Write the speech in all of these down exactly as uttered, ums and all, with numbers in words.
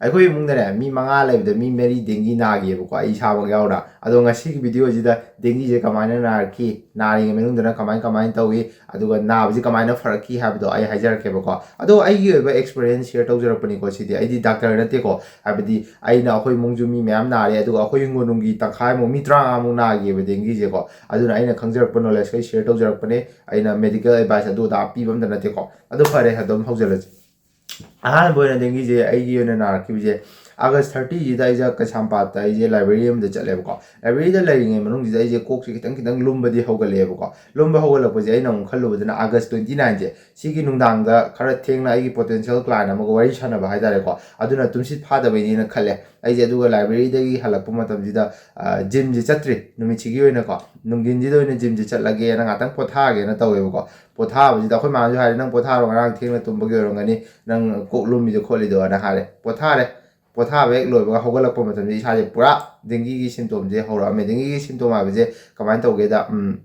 ꯑꯩꯈꯣꯏ ꯏꯃꯨꯡꯗꯅꯦ, ꯃꯤ ꯃꯉꯥ ꯂꯩꯕꯗ ꯃꯤ ꯃꯔꯤ dengue ꯅꯥꯈꯤꯑꯕꯀꯣ, ꯑꯩ ꯏꯁꯥꯃꯛ ꯌꯥꯎꯅ꯫ ꯑꯗꯣ ꯉꯁꯤꯒꯤ video ꯁꯤꯗ dengue ꯁꯦ ꯀꯃꯥꯏꯅ ꯅꯥꯔꯛꯈꯤ, ꯅꯥꯔꯤꯉꯩ ꯃꯅꯨꯡꯗꯅ ꯀꯃꯥꯏ ꯀꯃꯥꯏꯅ ꯇꯧꯏ, ꯑꯗꯨꯒ ꯅꯥꯕꯁꯤ ꯀꯃꯥꯏꯅ ꯐꯔꯛꯈꯤ ꯍꯥꯏꯕꯗꯣ ꯑꯩ ꯍꯥꯏꯖꯔꯛꯀꯦꯕꯀꯣ꯫ ꯑꯗꯣ ꯑꯩꯒꯤ ꯑꯣꯏꯕ experience share ꯇꯧꯖꯔꯛꯄꯅꯤꯀꯣ ꯁꯤꯗꯤ꯫ ꯑꯩꯗꯤ doctor ꯅꯠꯇꯦꯀꯣ, ꯍꯥꯏꯕꯗꯤ ꯑꯩꯅ, ꯑꯩꯈꯣꯏ ꯏꯃꯨꯡꯁꯨ ꯃꯤ ꯃꯌꯥꯝ ꯅꯥꯔꯦ, ꯑꯗꯨꯒ ꯑꯩꯈꯣꯏ ꯍꯤꯡꯒꯣꯜꯅꯨꯡꯒꯤ ꯇꯪꯈꯥꯏꯃꯨꯛ, ꯃꯤ ꯇꯔꯥꯃꯉꯥꯃꯨꯛ ꯅꯥꯈꯤꯑꯕ dengue ꯁꯦꯀꯣ꯫ ꯑꯗꯨꯅ ꯑꯩꯅ ꯈꯪꯖꯔꯛꯄ knowledge ꯈꯩ share ꯇꯧꯖꯔꯛꯄꯅꯦ꯫ ꯑꯩꯅ medical advice ꯑꯗꯨ ꯑꯗꯥ ꯄꯤꯕ ꯑꯝꯇ ꯅꯠꯇꯦꯀꯣ꯫ ꯑꯗꯨ ꯐꯔꯦ, ꯑꯗꯨꯝ ꯍꯧꯖꯔꯁꯤ꯫ ꯑꯍꯥꯟꯕ ꯑꯣꯏꯅ dengue ꯁꯦ ꯑꯩꯒꯤ ꯑꯣꯏꯅ ꯅꯥꯔꯛꯈꯤꯕꯁꯦ August thirty ꯁꯤꯗ ꯑꯩꯁꯦ ꯀꯩꯁꯥꯝꯄꯥꯠꯇ ꯑꯩꯁꯦ library ꯑꯃꯗ ꯆꯠꯂꯦꯕꯀꯣ꯫ Library ꯗ ꯂꯩꯔꯤꯉꯩ ꯃꯅꯨꯡꯁꯤꯗ ꯑꯩꯁꯦ ꯀꯣꯛꯁꯦ ꯈꯤꯇꯪ ꯈꯤꯇꯪ ꯂꯨꯝꯕꯗꯤ ꯍꯧꯒꯠꯂꯛꯑꯦꯕꯀꯣ꯫ ꯂꯨꯝꯕ ꯍꯧꯒꯠꯂꯛꯄꯁꯦ ꯑꯩꯅ ꯑꯃꯨꯛ ꯈꯜꯂꯨꯕꯗꯅ August twenty nine ꯁꯦ, ꯁꯤꯒꯤ ꯅꯨꯡꯗꯥꯡꯗ ꯈꯔ ꯊꯦꯡꯅ ꯑꯩꯒꯤ potential client ꯑꯃꯒ ꯋꯥꯔꯤ ꯁꯥꯟꯅꯕ ꯍꯥꯏꯇꯥꯔꯦꯀꯣ, ꯑꯗꯨꯅ ꯇꯨꯝꯁꯤꯠ ꯐꯥꯗꯕꯩꯅꯦꯅ ꯈꯜꯂꯦ ꯑꯩꯁꯦ꯫ ꯑꯗꯨꯒ library ꯗꯒꯤ ꯍꯜꯂꯛꯄ ꯃꯇꯝꯁꯤꯗ, ꯑ, gym ꯁꯦ ꯆꯠꯇ꯭ꯔꯤ ꯅꯨꯃꯤꯠꯁꯤꯒꯤ ꯑꯣꯏꯅꯀꯣ꯫ ꯅꯨꯡꯊꯤꯟꯁꯤꯗ ꯑꯣꯏꯅ gym ꯁꯦ ꯆꯠꯂꯒꯦꯅ ꯉꯥꯛꯇꯪ ꯄꯣꯊꯥꯒꯦꯅ ꯇꯧꯋꯦꯕꯀꯣ꯫ ꯄꯣꯊꯥꯕꯁꯤꯗ ꯑꯩꯈꯣꯏ ꯃꯥꯅꯁꯨ ꯍꯥꯏꯔꯦ, "ꯅꯪ ꯄꯣꯊꯥꯔꯣ, ꯉꯔꯥꯡ ꯊꯦꯡꯅ ꯇꯨꯝꯕꯒꯤ ꯑꯣꯏꯔꯝꯒꯅꯤ ꯅꯪ ꯀꯣꯛ ꯂꯨꯝꯃꯤꯗꯣ ꯈꯣꯠꯂꯤꯗꯣꯅ" ꯍꯥꯏꯔꯦ꯫ ꯄꯣꯊꯥꯔꯦ꯫ ꯄꯣꯊꯥꯕ ꯍꯦꯛ ꯂꯣꯏꯕꯒ ꯍꯧꯒꯠꯂꯛꯄ ꯃꯇꯝꯗ ꯏꯁꯥꯁꯦ ꯄꯨꯔꯥ dengue ꯒꯤ symptom ꯁꯦ ꯍꯧꯔꯛꯑꯝꯃꯦ꯫ Dengue ꯒꯤ symptom ꯍꯥꯏꯕꯁꯦ ꯀꯃꯥꯏꯅ ꯇꯧꯒꯦꯗ, ꯎꯝ,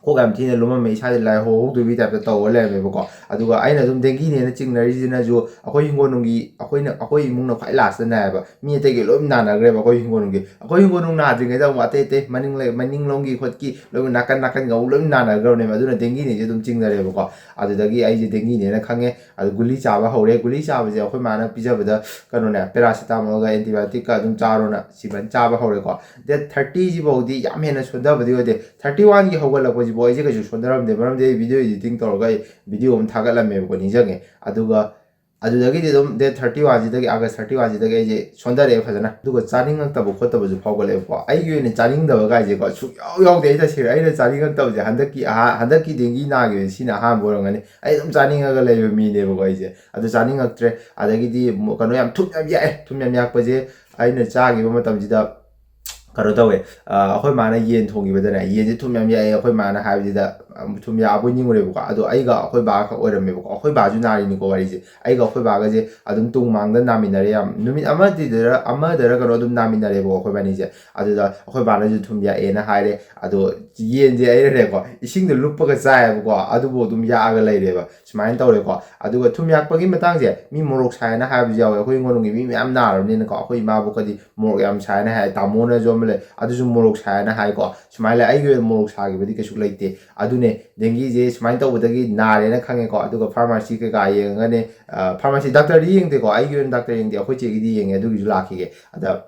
ꯀꯣꯛ ꯌꯥꯝ ꯊꯤꯅ ꯂꯨꯝꯃꯝꯃꯦ, ꯏꯁꯥꯁꯦ ꯂꯥꯏꯍꯧ ꯍꯧꯗꯣꯏꯕꯒꯤ type ꯇ ꯇꯧꯔ ꯂꯩꯔꯝꯃꯦꯕꯀꯣ꯫ ꯑꯗꯨꯒ ꯑꯩꯅ ꯑꯗꯨꯝ dengue ꯅꯦꯅ ꯆꯤꯡꯅꯔꯤꯁꯤꯅꯁꯨ ꯑꯩꯈꯣꯏ ꯍꯤꯡꯒꯣꯜꯅꯨꯡꯒꯤ, ꯑꯩꯈꯣꯏꯅ, ꯑꯩꯈꯣꯏ ꯏꯃꯨꯡꯅ ꯈ꯭ꯋꯥꯏ last ꯇ ꯅꯥꯏꯌꯦꯕ꯫ ꯃꯤ ꯑꯇꯩꯒꯤ ꯂꯣꯏ ꯅꯥꯅꯈ꯭ꯔꯦꯕ ꯑꯩꯈꯣꯏ ꯍꯤꯡꯒꯣꯜꯅꯨꯡꯒꯤ꯫ ꯑꯩꯈꯣꯏ ꯍꯤꯡꯒꯣꯜꯅꯨꯡ ꯅꯥꯗ꯭ꯔꯤꯉꯩꯗ ꯑꯃꯨꯛ ꯑꯇꯩ ꯑꯇꯩ ꯃꯅꯤꯡ ꯂꯩ-, ꯃꯅꯤꯡꯂꯣꯝꯒꯤ ꯈꯣꯠꯀꯤ ꯂꯣꯏꯅ ꯅꯥꯀꯟ ꯅꯥꯀꯟꯒ ꯑꯃꯨꯛ ꯂꯣꯏ ꯅꯥꯅꯈ꯭ꯔꯕꯅꯦꯕ꯫ ꯑꯗꯨꯅ dengue ꯅꯦꯁꯦ ꯑꯗꯨꯝ ꯆꯤꯡꯅꯔꯦꯕꯀꯣ꯫ ꯑꯗꯨꯗꯒꯤ ꯑꯩꯁꯦ dengue ꯅꯦꯅ ꯈꯪꯉꯦ꯫ ꯑꯗꯨ ꯒꯨꯂꯤ ꯆꯥꯕ ꯍꯧꯔꯦ꯫ ꯒꯨꯂꯤ ꯆꯥꯕꯁꯦ ꯑꯩꯈꯣꯏ ꯃꯥꯅ ꯄꯤꯖꯕꯗ ꯀꯩꯅꯣꯅꯦ, paracetamol ꯒ antibiotic ꯀ ꯑꯗꯨꯝ ꯆꯥꯔꯣꯅ ꯁꯤꯃꯥꯏꯅ ꯆꯥꯕ ꯍꯧꯔꯦꯀꯣ꯫ Date thirty ꯁꯤꯐꯥꯎꯗꯤ ꯌꯥꯝ ꯍꯦꯟꯅ ꯁꯣꯟꯊꯕꯗꯤ ꯑꯣꯏꯗꯦ꯫ Thirty one ꯒꯤ ꯍꯧꯒꯠꯂꯛꯄꯁꯤꯐꯥꯎ ꯑꯩꯁꯦ ꯀꯩꯁꯨ ꯁꯣꯟꯊꯔꯝꯗꯦ, ꯃꯔꯝꯗꯤ ꯑꯩ video editing ꯇꯧꯔꯒ ꯑꯩ video ꯑꯃ ꯊꯥꯒꯠꯂꯝꯃꯦꯕꯀꯣ, ꯅꯤꯡꯁꯤꯡꯉꯦ꯫ ꯑꯗꯨꯒ ꯑꯗꯨꯗꯒꯤꯗꯤ ꯑꯗꯨꯝ date thirty one ꯁꯤꯗꯒꯤ, August thirty one ꯁꯤꯗꯒꯤ ꯑꯩꯁꯦ ꯁꯣꯟꯊꯔꯛꯑꯦ ꯐꯖꯅ꯫ ꯑꯗꯨꯒ ꯆꯥꯅꯤꯡꯉꯛꯇꯕ ꯈꯣꯠꯇꯕꯁꯨ ꯐꯥꯎꯒꯠꯂꯛꯑꯦꯕꯀꯣ꯫ ꯑꯩꯒꯤ ꯑꯣꯏꯅ ꯆꯥꯅꯤꯡꯗꯕ ꯀꯥꯏꯁꯦꯀꯣ ꯁꯨꯡꯌꯥꯎ ꯌꯥꯎꯗꯦ ꯑꯩ ꯇꯁꯦꯡꯅ꯫ ꯑꯩꯅ ꯆꯥꯅꯤꯡꯉꯛꯇꯕꯁꯦ ꯍꯟꯗꯛꯀꯤ ꯑꯍꯥ-, ꯍꯟꯗꯛꯀꯤ dengue ꯅꯥꯈꯤꯕꯁꯦ ꯁꯤꯅ ꯑꯍꯥꯟꯕ ꯑꯣꯏꯔꯝꯒꯅꯤ꯫ ꯑꯩ ꯑꯗꯨꯝ ꯆꯥꯅꯤꯡꯉꯒ ꯂꯩꯕ ꯃꯤꯅꯦꯕꯀꯣ ꯑꯩꯁꯦ꯫ ꯑꯗꯨ ꯆꯥꯅꯤꯡꯉꯛꯇ꯭ꯔꯦ꯫ ꯑꯗꯒꯤꯗꯤ ꯃꯣ-, ꯀꯩꯅꯣ ꯌꯥꯝ, ꯊꯨꯝ ꯌꯥꯝ ꯌꯥꯛꯑꯦ꯫ ꯊꯨꯝ ꯌꯥꯝ ꯌꯥꯛꯄꯁꯦ ꯑꯩꯅ ꯆꯥꯈꯤꯕ ꯃꯇꯝꯁꯤꯗ ꯀꯩꯅꯣ ꯇꯧꯋꯦ꯫ ꯑ, ꯑꯩꯈꯣꯏ ꯃꯥꯅ ꯌꯦꯟ ꯊꯣꯡꯈꯤꯕꯗꯅꯦ, ꯌꯦꯟꯁꯦ ꯊꯨꯝ ꯌꯥꯝ ꯌꯥꯛꯑꯦ ꯑꯩꯈꯣꯏ ꯃꯥꯅ ꯍꯥꯏꯕꯁꯤꯗ꯫ ꯑꯝ, ꯊꯨꯝ ꯌꯥꯛꯑꯕꯣꯏ ꯅꯤꯡꯉꯨꯔꯦꯕꯀꯣ꯫ ꯑꯗꯣ ꯑꯩꯒ ꯑꯩꯈꯣꯏ ꯕꯥ ꯈꯛ ꯑꯣꯏꯔꯝꯃꯦꯕꯀꯣ꯫ ꯑꯩꯈꯣꯏ ꯕꯥꯁꯨ ꯅꯥꯔꯤꯅꯤꯀꯣ ꯋꯥꯔꯤꯁꯦ꯫ ꯑꯩꯒ ꯑꯩꯈꯣꯏ ꯕꯥꯒꯁꯦ ꯑꯗꯨꯝ ꯇꯨꯡ ꯃꯥꯡꯗ ꯅꯥꯃꯤꯟꯅꯔꯦ꯫ ꯌꯥꯝ ꯅꯨꯃꯤꯠ ꯑꯃꯗꯤꯗꯔ ꯑꯃꯗꯔ ꯀꯩꯅꯣ ꯑꯗꯨꯝ ꯅꯥꯃꯤꯟꯅꯔꯦꯕꯀꯣ ꯑꯩꯈꯣꯏ ꯕꯥꯅꯤꯁꯦ꯫ ꯑꯗꯨꯗ ꯑꯩꯈꯣꯏ ꯕꯥꯅꯁꯨ ꯊꯨꯝ ꯌꯥꯛꯑꯦꯅ ꯍꯥꯏꯔꯦ꯫ ꯑꯗꯣ ꯌꯦꯟꯁꯦ ꯑꯩꯅꯅꯦꯀꯣ, ꯏꯁꯤꯡꯗ ꯂꯨꯞꯄꯒ ꯆꯥꯏꯌꯦꯕꯀꯣ, ꯑꯗꯨꯕꯨ ꯑꯗꯨꯝ ꯌꯥꯛꯑꯒ ꯂꯩꯔꯦꯕ꯫ ꯁꯨꯃꯥꯏꯅ ꯇꯧꯔꯦꯀꯣ꯫ ꯑꯗꯨꯒ ꯊꯨꯝ ꯌꯥꯛꯄꯒꯤ ꯃꯇꯥꯡꯁꯦ, ꯃꯤ ꯃꯣꯔꯣꯛ ꯁꯥꯏꯅ ꯍꯥꯏꯕꯁꯨ ꯌꯥꯎꯋꯦ꯫ ꯑꯩꯈꯣꯏ ꯏꯃꯨꯡꯒꯤ ꯃꯤ ꯃꯌꯥꯝ ꯅꯥꯔꯕꯅꯤꯅꯀꯣ, ꯑꯩꯈꯣꯏ ꯏꯃꯥꯕꯨꯀꯗꯤ ꯃꯣꯔꯣꯛ ꯌꯥꯝ ꯁꯥꯏꯅ ꯍꯥꯏ, ꯇꯥꯃꯣꯅꯁꯨ ꯑꯃ ꯂꯩ, ꯑꯗꯨꯁꯨ ꯃꯣꯔꯣꯛ ꯁꯥꯏꯅ ꯍꯥꯏꯀꯣ꯫ ꯁꯨꯃꯥꯏꯅ ꯂꯩ꯫ ꯑꯩꯒꯤ ꯑꯣꯏꯅ ꯃꯣꯔꯣꯛ ꯁꯥꯈꯤꯕꯗꯤ ꯀꯩꯁꯨ ꯂꯩꯇꯦ꯫ ꯑꯗꯨꯅꯦ, ꯗꯦꯡꯒꯤꯁꯦ ꯁꯨꯃꯥꯏꯅ ꯇꯧꯕꯗꯒꯤ ꯅꯥꯔꯦꯅ ꯈꯪꯉꯦꯀꯣ꯫ ꯑꯗꯨꯒ ꯐꯥꯔꯃꯥꯁꯤ ꯀꯩꯀꯥ ꯌꯦꯡꯉꯒꯅꯦ, ꯑ, ꯐꯥꯔꯃꯥꯁꯤ, ꯗꯥꯛꯇꯔꯗꯤ ꯌꯦꯡꯗꯦꯀꯣ, ꯑꯩꯒꯤ ꯑꯣꯏꯅ ꯗꯥꯛꯇꯔ ꯌꯦꯡꯗꯦ, ꯑꯩꯈꯣꯏ ꯆꯦꯒꯤꯗꯤ ꯌꯦꯡꯉꯦ꯫ ꯑꯗꯨꯒꯤꯁꯨ ꯂꯥꯛꯈꯤꯒꯦ꯫ ꯑꯗ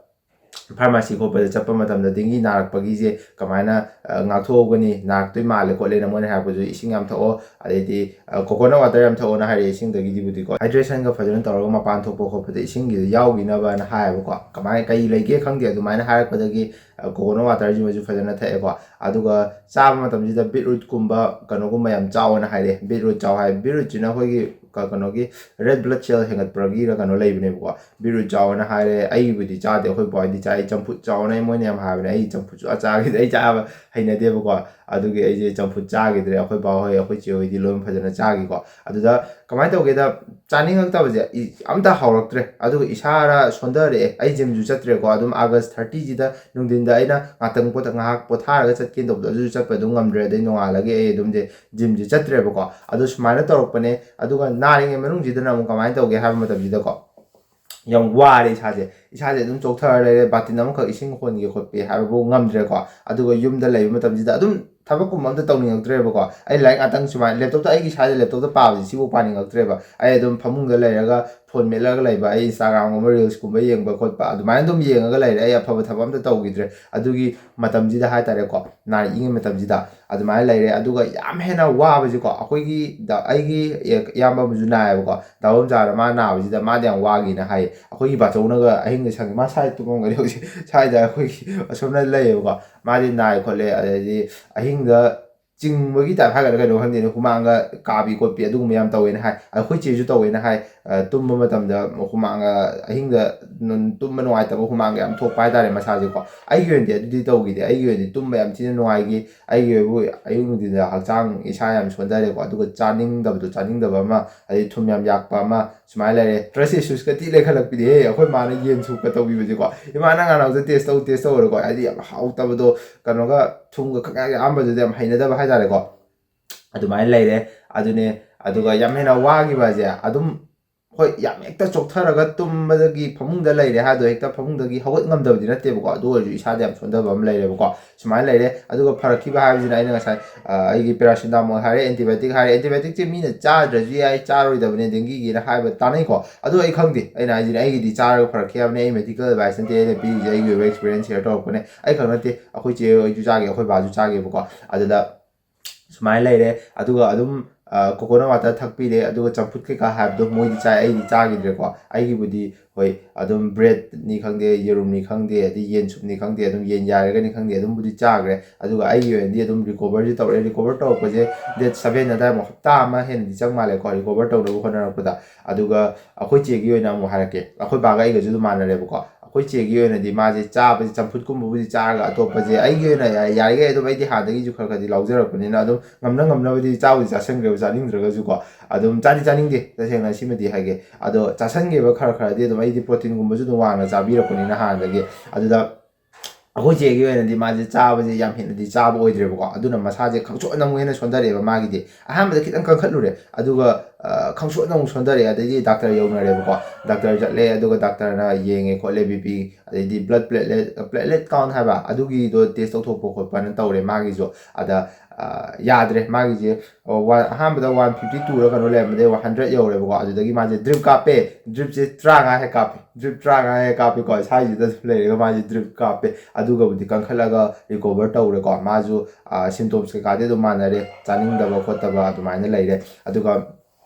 ꯐꯥꯔꯃꯥꯁꯤ ꯈꯣꯠꯄꯗ ꯆꯠꯄ ꯃꯇꯝꯗ ꯗꯦꯡꯒꯤ ꯅꯥꯔꯛꯄꯒꯤꯁꯦ ꯀꯃꯥꯏꯅ, ꯑ, ꯉꯥꯛꯊꯣꯛꯍꯧꯒꯅꯤ, ꯅꯥꯔꯛꯇꯣꯏ ꯃꯥꯜꯂꯦ ꯈꯣꯠꯂꯦꯅ ꯃꯣꯏꯅ ꯍꯥꯏꯔꯛꯄꯁꯨ, ꯏꯁꯤꯡ ꯌꯥꯝ ꯊꯛꯑꯣ, ꯑꯗꯩꯗꯤ, ꯑ, coconut water ꯌꯥꯝ ꯊꯛꯑꯣꯅ ꯍꯥꯏꯔꯛꯑꯦ꯫ ꯏꯁꯤꯡꯗꯒꯤꯗꯤꯕꯨꯗꯤꯀꯣ, hydration ꯒ ꯐꯖꯅ ꯇꯧꯔꯒ ꯃꯄꯥꯟ ꯊꯣꯛꯄ ꯈꯣꯠꯄꯗ ꯏꯁꯤꯡꯒꯤꯗ ꯌꯥꯎꯈꯤꯅꯕꯅ ꯍꯥꯏꯌꯦꯕꯀꯣ꯫ ꯀꯃꯥꯏ, ꯀꯩ ꯂꯩꯒꯦ ꯈꯪꯗꯦ꯫ ꯑꯗꯨꯃꯥꯏꯅ ꯍꯥꯏꯔꯛꯄꯗꯒꯤ, ꯑ, coconut water ꯁꯤꯃꯁꯨ ꯐꯖꯅ ꯊꯛꯑꯦꯀꯣ꯫ ꯑꯗꯨꯒ ꯆꯥꯕ ꯃꯇꯝꯁꯤꯗ beetroot ꯀꯨꯝꯕ ꯀꯩꯅꯣꯒꯨꯝꯕ ꯌꯥꯝ ꯆꯥꯎꯑꯣꯅ ꯍꯥꯏꯔꯦ꯫ Beetroot ꯆꯥꯎ ꯍꯥꯏ꯫ Beetroot ꯁꯤꯅ ꯑꯩꯈꯣꯏꯒꯤ ꯀ-, ꯀꯩꯅꯣꯒꯤ red blood cell ꯍꯦꯟꯒꯠꯄꯒꯤꯔ ꯀꯩꯅꯣ ꯂꯩꯕꯅꯦꯕꯀꯣ꯫ Beetroot ꯆꯥꯎꯑꯣꯅ ꯍꯥꯏꯔꯦ꯫ ꯑꯩꯕꯨꯗꯤ ꯆꯥꯗꯦ, ꯑꯩꯈꯣꯏ ꯕꯥꯍꯣꯏꯗꯤ ꯆꯥꯏ꯫ ꯆꯝꯐꯨꯠ ꯆꯥꯎꯑꯣꯅ ꯃꯣꯏꯅ ꯌꯥꯝ ꯍꯥꯏꯕꯅꯦ꯫ ꯑꯩ ꯆꯝꯐꯨꯠ ꯁꯨꯡꯆꯥ ꯆꯥꯈꯤꯗꯦ, ꯑꯩ ꯆꯥꯕ ꯍꯩꯅꯗꯦꯕꯀꯣ꯫ ꯑꯗꯨꯒꯤ ꯑꯩꯁꯦ ꯆꯝꯐꯨꯠ ꯆꯥꯈꯤꯗ꯭ꯔꯦ꯫ ꯑꯩꯈꯣꯏ ꯕꯥꯍꯣꯏ, ꯑꯩꯈꯣꯏ ꯆꯦꯍꯣꯏꯗꯤ ꯂꯣꯏꯅ ꯐꯖꯅ ꯆꯥꯈꯤꯀꯣ꯫ ꯑꯗꯨꯗ ꯀꯃꯥꯏꯅ ꯇꯧꯒꯦꯗ, ꯆꯥꯅꯤꯡꯉꯛꯇꯕꯁꯦ, ꯏ-, ꯑꯝꯇ ꯍꯥꯎꯔꯛꯇ꯭ꯔꯦ꯫ ꯑꯗꯨꯒ ꯏꯁꯥꯔ ꯁꯣꯟꯊꯔꯛꯑꯦ꯫ ꯑꯩ gym ꯁꯨ ꯆꯠꯇ꯭ꯔꯦꯀꯣ꯫ ꯑꯗꯨꯝ August thirty ꯁꯤꯗ ꯅꯨꯡꯊꯤꯟꯗ ꯑꯩꯅ ꯉꯥꯛꯇꯪ ꯄꯣꯊ-, ꯉꯥꯏꯍꯥꯛ ꯄꯣꯊꯥꯔꯒ ꯆꯠꯀꯦꯅ ꯇꯧꯕꯗꯣ, ꯑꯗꯨꯁꯨ ꯆꯠꯄ ꯑꯗꯨꯝ ꯉꯝꯗ꯭ꯔꯦ꯫ ꯑꯗꯩ ꯅꯣꯡꯉꯥꯜꯂꯒ ꯑꯩ ꯑꯗꯨꯝ gym ꯁꯦ ꯆꯠꯇ꯭ꯔꯦꯕꯀꯣ꯫ ꯑꯗꯣ ꯁꯨꯃꯥꯏꯅ ꯇꯧꯔꯛꯄꯅꯦ꯫ ꯑꯗꯨꯒ ꯅꯥꯔꯤꯉꯩ ꯃꯅꯨꯡꯁꯤꯗꯅ ꯑꯃꯨꯛ ꯀꯃꯥꯏꯅ ꯇꯧꯒꯦ ꯍꯥꯏꯕ ꯃꯇꯝꯁꯤꯗꯀꯣ, ꯌꯥꯝ ꯋꯥꯔꯦ ꯏꯁꯥꯁꯦ꯫ ꯏꯁꯥꯁꯦ ꯑꯗꯨꯝ ꯆꯣꯛꯊꯔ ꯂꯩꯔꯦ꯫ ꯕꯥꯇꯤꯟ ꯑꯃꯈꯛ ꯏꯁꯤꯡ ꯍꯣꯟꯒꯦ ꯈꯣꯠꯀꯦ ꯍꯥꯏꯕꯐꯥꯎ ꯉꯝꯗ꯭ꯔꯦꯀꯣ꯫ ꯑꯗꯨꯒ ꯌꯨꯝꯗ ꯂꯩꯕ ꯃꯇꯝꯁꯤꯗ ꯑꯗꯨꯝ ꯊꯕꯛꯀꯨꯝꯕ ꯑꯝꯇ ꯇꯧꯅꯤꯡꯉꯛꯇ꯭ꯔꯦꯕꯀꯣ꯫ ꯑꯩ ꯂꯥꯏꯔꯤꯛ ꯉꯥꯛꯇꯪ ꯁꯨꯃꯥꯏꯅ laptop ꯇ, ꯑꯩꯒꯤ ꯏꯁꯥꯒꯤ laptop ꯇ ꯄꯥꯕꯁꯦ ꯁꯤꯐꯥꯎ ꯄꯥꯅꯤꯡꯉꯛꯇ꯭ꯔꯦꯕ꯫ ꯑꯩ ꯑꯗꯨꯝ ꯐꯃꯨꯡꯗ ꯂꯩꯔꯒ phone ꯃꯦꯠꯂꯒ ꯂꯩꯕ, ꯑꯩ Instagram ꯒꯨꯝꯕ reels ꯀꯨꯝꯕ ꯌꯦꯡꯕ ꯈꯣꯠꯄ ꯑꯗꯨꯃꯥꯏꯅ ꯑꯗꯨꯝ ꯌꯦꯡꯉꯒ ꯂꯩꯔꯦ꯫ ꯑꯩ ꯑꯐꯕ ꯊꯕꯛ ꯑꯝꯇ ꯇꯧꯈꯤꯗ꯭ꯔꯦ꯫ ꯑꯗꯨꯒꯤ ꯃꯇꯝꯁꯤꯗ ꯍꯥꯏꯇꯥꯔꯦꯀꯣ, ꯅꯥꯔꯛꯏꯉꯩ ꯃꯇꯝꯁꯤꯗ ꯑꯗꯨꯃꯥꯏꯅ ꯂꯩꯔꯦ꯫ ꯑꯗꯨꯒ ꯌꯥꯝ ꯍꯦꯟꯅ ꯋꯥꯕꯁꯤꯀꯣ, ꯑꯩꯈꯣꯏꯒꯤ ꯗ-, ꯑꯩꯒꯤ ꯏꯌꯥꯝꯕ ꯑꯃꯁꯨ ꯅꯥꯏꯌꯦꯕꯀꯣ꯫ ꯗꯥ ꯕꯣꯝꯆꯥꯅ ꯃꯥ ꯅꯥꯕꯁꯤꯗ ꯃꯥꯗꯤ ꯌꯥꯝ ꯋꯥꯒꯤꯅ ꯍꯥꯏꯌꯦ꯫ ꯑꯩꯈꯣꯏꯒꯤ ꯕꯥꯆꯧꯅꯒ ꯑꯍꯤꯡꯗ ꯁꯪꯉꯤ꯫ ꯃꯥ ꯁ꯭ꯋꯥꯏꯗ ꯇꯨꯝꯃꯝꯒꯅꯤ ꯍꯧꯖꯤꯛ꯫ ꯁ꯭ꯋꯥꯏꯗ ꯑꯩꯈꯣꯏꯒꯤ ꯑꯁꯣꯝꯅ ꯂꯩꯌꯦꯕꯀꯣ꯫ ꯃꯥꯗꯤ ꯅꯥꯏ ꯈꯣꯠꯂꯦ, ꯑꯗꯩꯗꯤ ꯑꯍꯤꯡꯗ ꯆꯤꯡꯕꯒꯤ ꯇꯥꯏꯞ ꯍꯥꯏꯒꯗ꯭ꯔꯥ ꯀꯩꯅꯣ ꯈꯪꯗꯦꯅꯦ, ꯍꯨꯃꯥꯡꯒ ꯀꯥꯕꯤ ꯈꯣꯠꯄꯤ ꯑꯗꯨꯒꯨꯝꯕ ꯌꯥꯝ ꯇꯧꯋꯦꯅ ꯍꯥꯏ꯫ ꯑꯩꯈꯣꯏ ꯆꯦꯁꯨ ꯇꯧꯋꯦꯅ ꯍꯥꯏ꯫ ꯑ, ꯇꯨꯝꯕ ꯃꯇꯝꯗ ꯍꯨꯃꯥꯡꯒ, ꯑꯍꯤꯡꯗ ꯅꯨꯡ-, ꯇꯨꯝꯕ ꯅꯨꯡꯉꯥꯏꯇꯕ ꯍꯨꯃꯥꯡꯒ ꯌꯥꯝ ꯊꯣꯛꯄ ꯍꯥꯏꯇꯥꯔꯦ ꯃꯁꯥꯁꯦꯀꯣ꯫ ꯑꯩꯒꯤ ꯑꯣꯏꯅꯗꯤ ꯑꯗꯨꯗꯤ ꯇꯧꯈꯤꯗꯦ꯫ ꯑꯩꯒꯤ ꯑꯣꯏꯅꯗꯤ ꯇꯨꯝꯕ ꯌꯥꯝ ꯊꯤꯅ ꯅꯨꯡꯉꯥꯏꯈꯤ꯫ ꯑꯩꯒꯤ ꯑꯣꯏꯕꯨ ꯑꯌꯨꯛ ꯅꯨꯡꯊꯤꯟꯗ ꯍꯛꯆꯥꯡ ꯏꯁꯥ ꯌꯥꯝ ꯁꯣꯟꯊꯔꯦꯀꯣ꯫ ꯑꯗꯨꯒ ꯆꯥꯅꯤꯡꯗꯕꯗꯣ, ꯆꯥꯅꯤꯡꯗꯕ ꯑꯃ, ꯑꯗꯩ ꯊꯨꯝ ꯌꯥꯝ ꯌꯥꯛꯄ ꯑꯃ, ꯁꯨꯃꯥꯏꯅ ꯂꯩꯔꯦ꯫ Trust issuesꯀ ꯊꯤ ꯂꯩꯈꯠꯂꯛꯄꯤꯅꯦꯍꯦ꯫ ꯑꯩꯈꯣꯏ ꯃꯥꯅ ꯌꯦꯟ ꯁꯨꯞꯀ ꯇꯧꯕꯤꯕꯁꯦꯀꯣ, "ꯏꯃꯥ, ꯅꯪ ꯉꯥꯅꯥꯎꯗ taste ꯇꯧ, taste ꯇꯧꯔꯣꯀꯣ", ꯍꯥꯏꯗꯤ ꯌꯥꯝ ꯍꯥꯎꯇꯕꯗꯣ, ꯀꯩꯅꯣꯒ ꯊꯨꯝꯒ ꯈꯪꯌꯥꯛ ꯌꯥꯛꯑꯝꯕꯗꯨꯗꯤ ꯌꯥꯝ ꯍꯩꯅꯗꯕ ꯍꯥꯏꯇꯥꯔꯦꯀꯣ꯫ ꯑꯗꯨꯃꯥꯏꯅ ꯂꯩꯔꯦ꯫ ꯑꯗꯨꯅꯦ, ꯑꯗꯨꯒ ꯌꯥꯝ ꯍꯦꯟꯅ ꯋꯥꯈꯤꯕꯁꯦ ꯑꯗꯨꯝ, ꯍꯣꯏ, ꯌꯥꯝ ꯍꯦꯛꯇ ꯆꯣꯛꯊꯔꯒ ꯇꯨꯝꯕꯗꯒꯤ ꯐꯃꯨꯡꯗ ꯂꯩꯔꯦ ꯍꯥꯏꯗꯣ ꯍꯦꯛꯇ ꯐꯃꯨꯡꯗꯒꯤ ꯍꯧꯒꯠ ꯉꯝꯗꯕꯗꯤ ꯅꯠꯇꯦꯕꯀꯣ, ꯑꯗꯨ ꯑꯣꯏꯔꯁꯨ ꯏꯁꯥꯗ ꯌꯥꯝ ꯁꯣꯟꯊꯕ ꯑꯃ ꯂꯩꯔꯦꯕꯀꯣ꯫ ꯁꯨꯃꯥꯏꯅ ꯂꯩꯔꯦ꯫ ꯑꯗꯨꯒ ꯐꯔꯛꯈꯤꯕ ꯍꯥꯏꯕꯁꯤꯅ ꯑꯩꯅ ꯉꯁꯥꯏ, ꯑ, ꯑꯩꯒꯤ paracetamol ꯍꯥꯏꯔꯦ, antibiotic ꯍꯥꯏꯔꯦ, antibioticꯁꯦ ꯃꯤꯅ ꯆꯥꯗ꯭ꯔꯁꯨ ꯌꯥꯏ, ꯆꯥꯔꯣꯏꯗꯕꯅꯦ dengueꯒꯤꯅ ꯍꯥꯏꯕ ꯇꯥꯅꯩꯀꯣ꯫ ꯑꯗꯣ ꯑꯩ ꯈꯪꯗꯦ, ꯑꯩꯅ ꯍꯥꯏꯁꯤꯅꯦ, ꯑꯩꯒꯤꯗꯤ ꯆꯥꯔꯒ ꯐꯔꯛꯈꯤ ꯍꯥꯏꯕꯅꯦ, ꯑꯩ medical advice ꯅꯠꯇꯦ, ꯑꯩꯅ ꯄꯤꯔꯤꯁꯦ ꯑꯩꯒꯤ ꯑꯣꯏꯕ experience share ꯇꯧꯔꯛꯄꯅꯦ꯫ ꯑꯩ ꯈꯛ ꯅꯠꯇꯦ, ꯑꯩꯈꯣꯏ ꯆꯦ ꯍꯣꯏꯁꯨ ꯆꯥꯒꯤ, ꯑꯩꯈꯣꯏ ꯕꯥꯁꯨ ꯆꯥꯒꯤꯕꯀꯣ꯫ ꯑꯗꯨꯗ ꯁꯨꯃꯥꯏꯅ ꯂꯩꯔꯦ꯫ ꯑꯗꯨꯒ ꯑꯗꯨꯝ, ꯑ, coconut water ꯊꯛꯄꯤꯔꯦ, ꯑꯗꯨꯒ ꯆꯝꯐꯨꯠ ꯀꯩꯀꯥ ꯍꯥꯏꯕꯗꯣ ꯃꯣꯏꯗꯤ ꯆꯥꯏ, ꯑꯩꯗꯤ ꯆꯥꯈꯤꯗ꯭ꯔꯦꯀꯣ꯫ ꯑꯩꯒꯤꯕꯨꯗꯤ ꯍꯣꯏ, ꯑꯗꯨꯝ breadꯅꯤ ꯈꯪꯗꯦ, ꯌꯦꯔꯨꯝꯅꯤ ꯈꯪꯗꯦ, ꯑꯗꯩ ꯌꯦꯟ ꯁꯨꯞꯅꯤ ꯈꯪꯗꯦ, ꯑꯗꯨꯝ ꯌꯦꯟ ꯌꯥꯏꯔꯒꯅꯤ ꯈꯪꯗꯦ, ꯑꯗꯨꯝꯕꯨꯗꯤ ꯆꯥꯈ꯭ꯔꯦ꯫ ꯑꯗꯨꯒ ꯑꯩꯒꯤ ꯑꯣꯏꯅꯗꯤ ꯑꯗꯨꯝ recoverꯁꯤ ꯇꯧꯔꯛꯑꯦ꯫ Recover ꯇꯧꯔꯛꯄꯁꯦ date seven ꯑꯗꯥꯏꯃꯨꯛ, ꯍꯞꯇꯥ ꯑꯃ ꯍꯦꯟꯅꯗꯤ ꯆꯪ ꯃꯥꯜꯂꯦꯀꯣ recover ꯇꯧꯅꯕ ꯍꯣꯠꯅꯔꯛꯄꯗ꯫ ꯑꯗꯨꯒ ꯑꯩꯈꯣꯏ ꯆꯦꯒꯤ ꯑꯣꯏꯅ ꯑꯃꯨꯛ ꯍꯥꯏꯔꯛꯀꯦ, ꯑꯩꯈꯣꯏ ꯕꯥꯒ ꯑꯩꯒꯁꯨ ꯑꯗꯨꯝ ꯃꯥꯟꯅꯔꯦꯕꯀꯣ꯫ ꯑꯩꯈꯣꯏ ꯆꯦꯒꯤ ꯑꯣꯏꯅꯗꯤ ꯃꯥꯁꯦ ꯆꯥꯕꯁꯦ ꯆꯝꯐꯨꯠꯀꯨꯝꯕꯕꯨꯗꯤ ꯆꯥꯔꯒ ꯑꯇꯣꯞꯄꯁꯦ ꯑꯩꯒꯤ ꯑꯣꯏꯅ ꯌꯥ-, ꯌꯥꯔꯤꯈꯩ ꯑꯗꯨꯝ ꯑꯩꯗꯤ ꯍꯥꯟꯅꯗꯒꯤꯁꯨ ꯈꯔ ꯈꯔꯗꯤ ꯂꯧꯖꯔꯛꯄꯅꯤꯅ ꯑꯗꯨꯝ ꯉꯝꯅ ꯉꯝꯅꯕꯗꯤ ꯆꯥꯕꯨꯗꯤ ꯆꯥꯁꯟꯈ꯭ꯔꯦꯕ, ꯆꯥꯅꯤꯡꯗ꯭ꯔꯒꯁꯨꯀꯣ꯫ ꯑꯗꯨꯝ ꯆꯥꯗꯤ ꯆꯥꯅꯤꯡꯗꯦ, ꯇꯁꯦꯡꯅ ꯁꯤꯃꯗꯤ ꯍꯥꯏꯒꯦ꯫ ꯑꯗꯣ ꯆꯥꯁꯟꯈꯤꯕ ꯈꯔ ꯈꯔꯗꯤ ꯑꯗꯨꯝ ꯑꯩꯗꯤ proteinꯒꯨꯝꯕꯁꯨ ꯑꯗꯨꯝ ꯋꯥꯡꯅ ꯆꯥꯕꯤꯔꯛꯄꯅꯤꯅ ꯍꯥꯟꯅꯗꯒꯤ꯫ ꯑꯗꯨꯗ ꯑꯩꯈꯣꯏ ꯆꯦꯒꯤ ꯑꯣꯏꯅꯗꯤ ꯃꯥꯁꯦ ꯆꯥꯕꯁꯦ ꯌꯥꯝ ꯍꯦꯟꯅꯗꯤ ꯆꯥꯕ ꯑꯣꯏꯗ꯭ꯔꯦꯕꯀꯣ꯫ ꯑꯗꯨꯅ ꯃꯁꯥꯁꯦ ꯈꯪꯁꯣꯠꯅ ꯑꯃꯨꯛ ꯍꯦꯟꯅ ꯁꯣꯟꯊꯔꯛꯑꯦꯕ꯫ ꯃꯥꯒꯤꯗꯤ ꯑꯍꯥꯟꯕꯗ ꯈꯤꯇꯪ ꯀꯟꯈꯠꯂꯨꯔꯦ, ꯑꯗꯨꯒ, ꯑ, ꯈꯪꯁꯣꯠꯅ ꯑꯃꯨꯛ ꯁꯣꯟꯊꯔꯛꯑꯦ꯫ ꯑꯗꯩꯗꯤ doctor ꯌꯧꯅꯔꯦꯕꯀꯣ꯫ Doctor ꯆꯠꯂꯦ, ꯑꯗꯨꯒ doctorꯅ ꯌꯦꯡꯉꯦ ꯈꯣꯠꯂꯦ, BP, ꯑꯗꯩꯗꯤ blood platelet, platelet count ꯍꯥꯏꯕ, ꯑꯗꯨꯒꯤꯗꯣ test ꯇꯧꯊꯣꯛꯄ ꯈꯣꯠꯄꯅ ꯇꯧꯔꯦ ꯃꯥꯒꯤꯁꯨ꯫ ꯑꯗ, ꯑ, ꯌꯥꯗ꯭ꯔꯦ ꯃꯥꯒꯤꯁꯦ꯫ ꯑꯣ, ꯋꯥ-, ꯑꯍꯥꯟꯕꯗ one fifty twoꯔ ꯀꯩꯅꯣ ꯂꯩꯔꯝꯕꯗꯩ one hundred ꯌꯧꯔꯦꯕꯀꯣ꯫ ꯑꯗꯨꯗꯒꯤ ꯃꯥꯁꯦ drip ꯀꯥꯞꯄꯦ, dripꯁꯦ ꯇꯔꯥꯃꯉꯥ ꯍꯦꯛ ꯀꯥꯞꯄꯦ, drip ꯇꯔꯥꯃꯉꯥ ꯍꯦꯛ ꯀꯥꯞꯄꯦꯀꯣ꯫ ꯁ꯭ꯋꯥꯏꯁꯤꯗ ꯑꯗꯨꯝ ꯂꯩꯔꯒ ꯃꯥꯁꯦ drip ꯀꯥꯞꯄꯦ꯫ ꯑꯗꯨꯒꯕꯨꯗꯤ ꯀꯟꯈꯠꯂꯒ recover ꯇꯧꯔꯦꯀꯣ꯫ ꯃꯥꯁꯨ, ꯑ, symptoms ꯀꯩꯀꯥꯗꯤ ꯑꯗꯨꯝ ꯃꯥꯟꯅꯔꯦ, ꯆꯥꯅꯤꯡꯗꯕ ꯈꯣꯠꯇꯕ ꯑꯗꯨꯃꯥꯏꯅ ꯂꯩꯔꯦ꯫ ꯑꯗꯨꯒ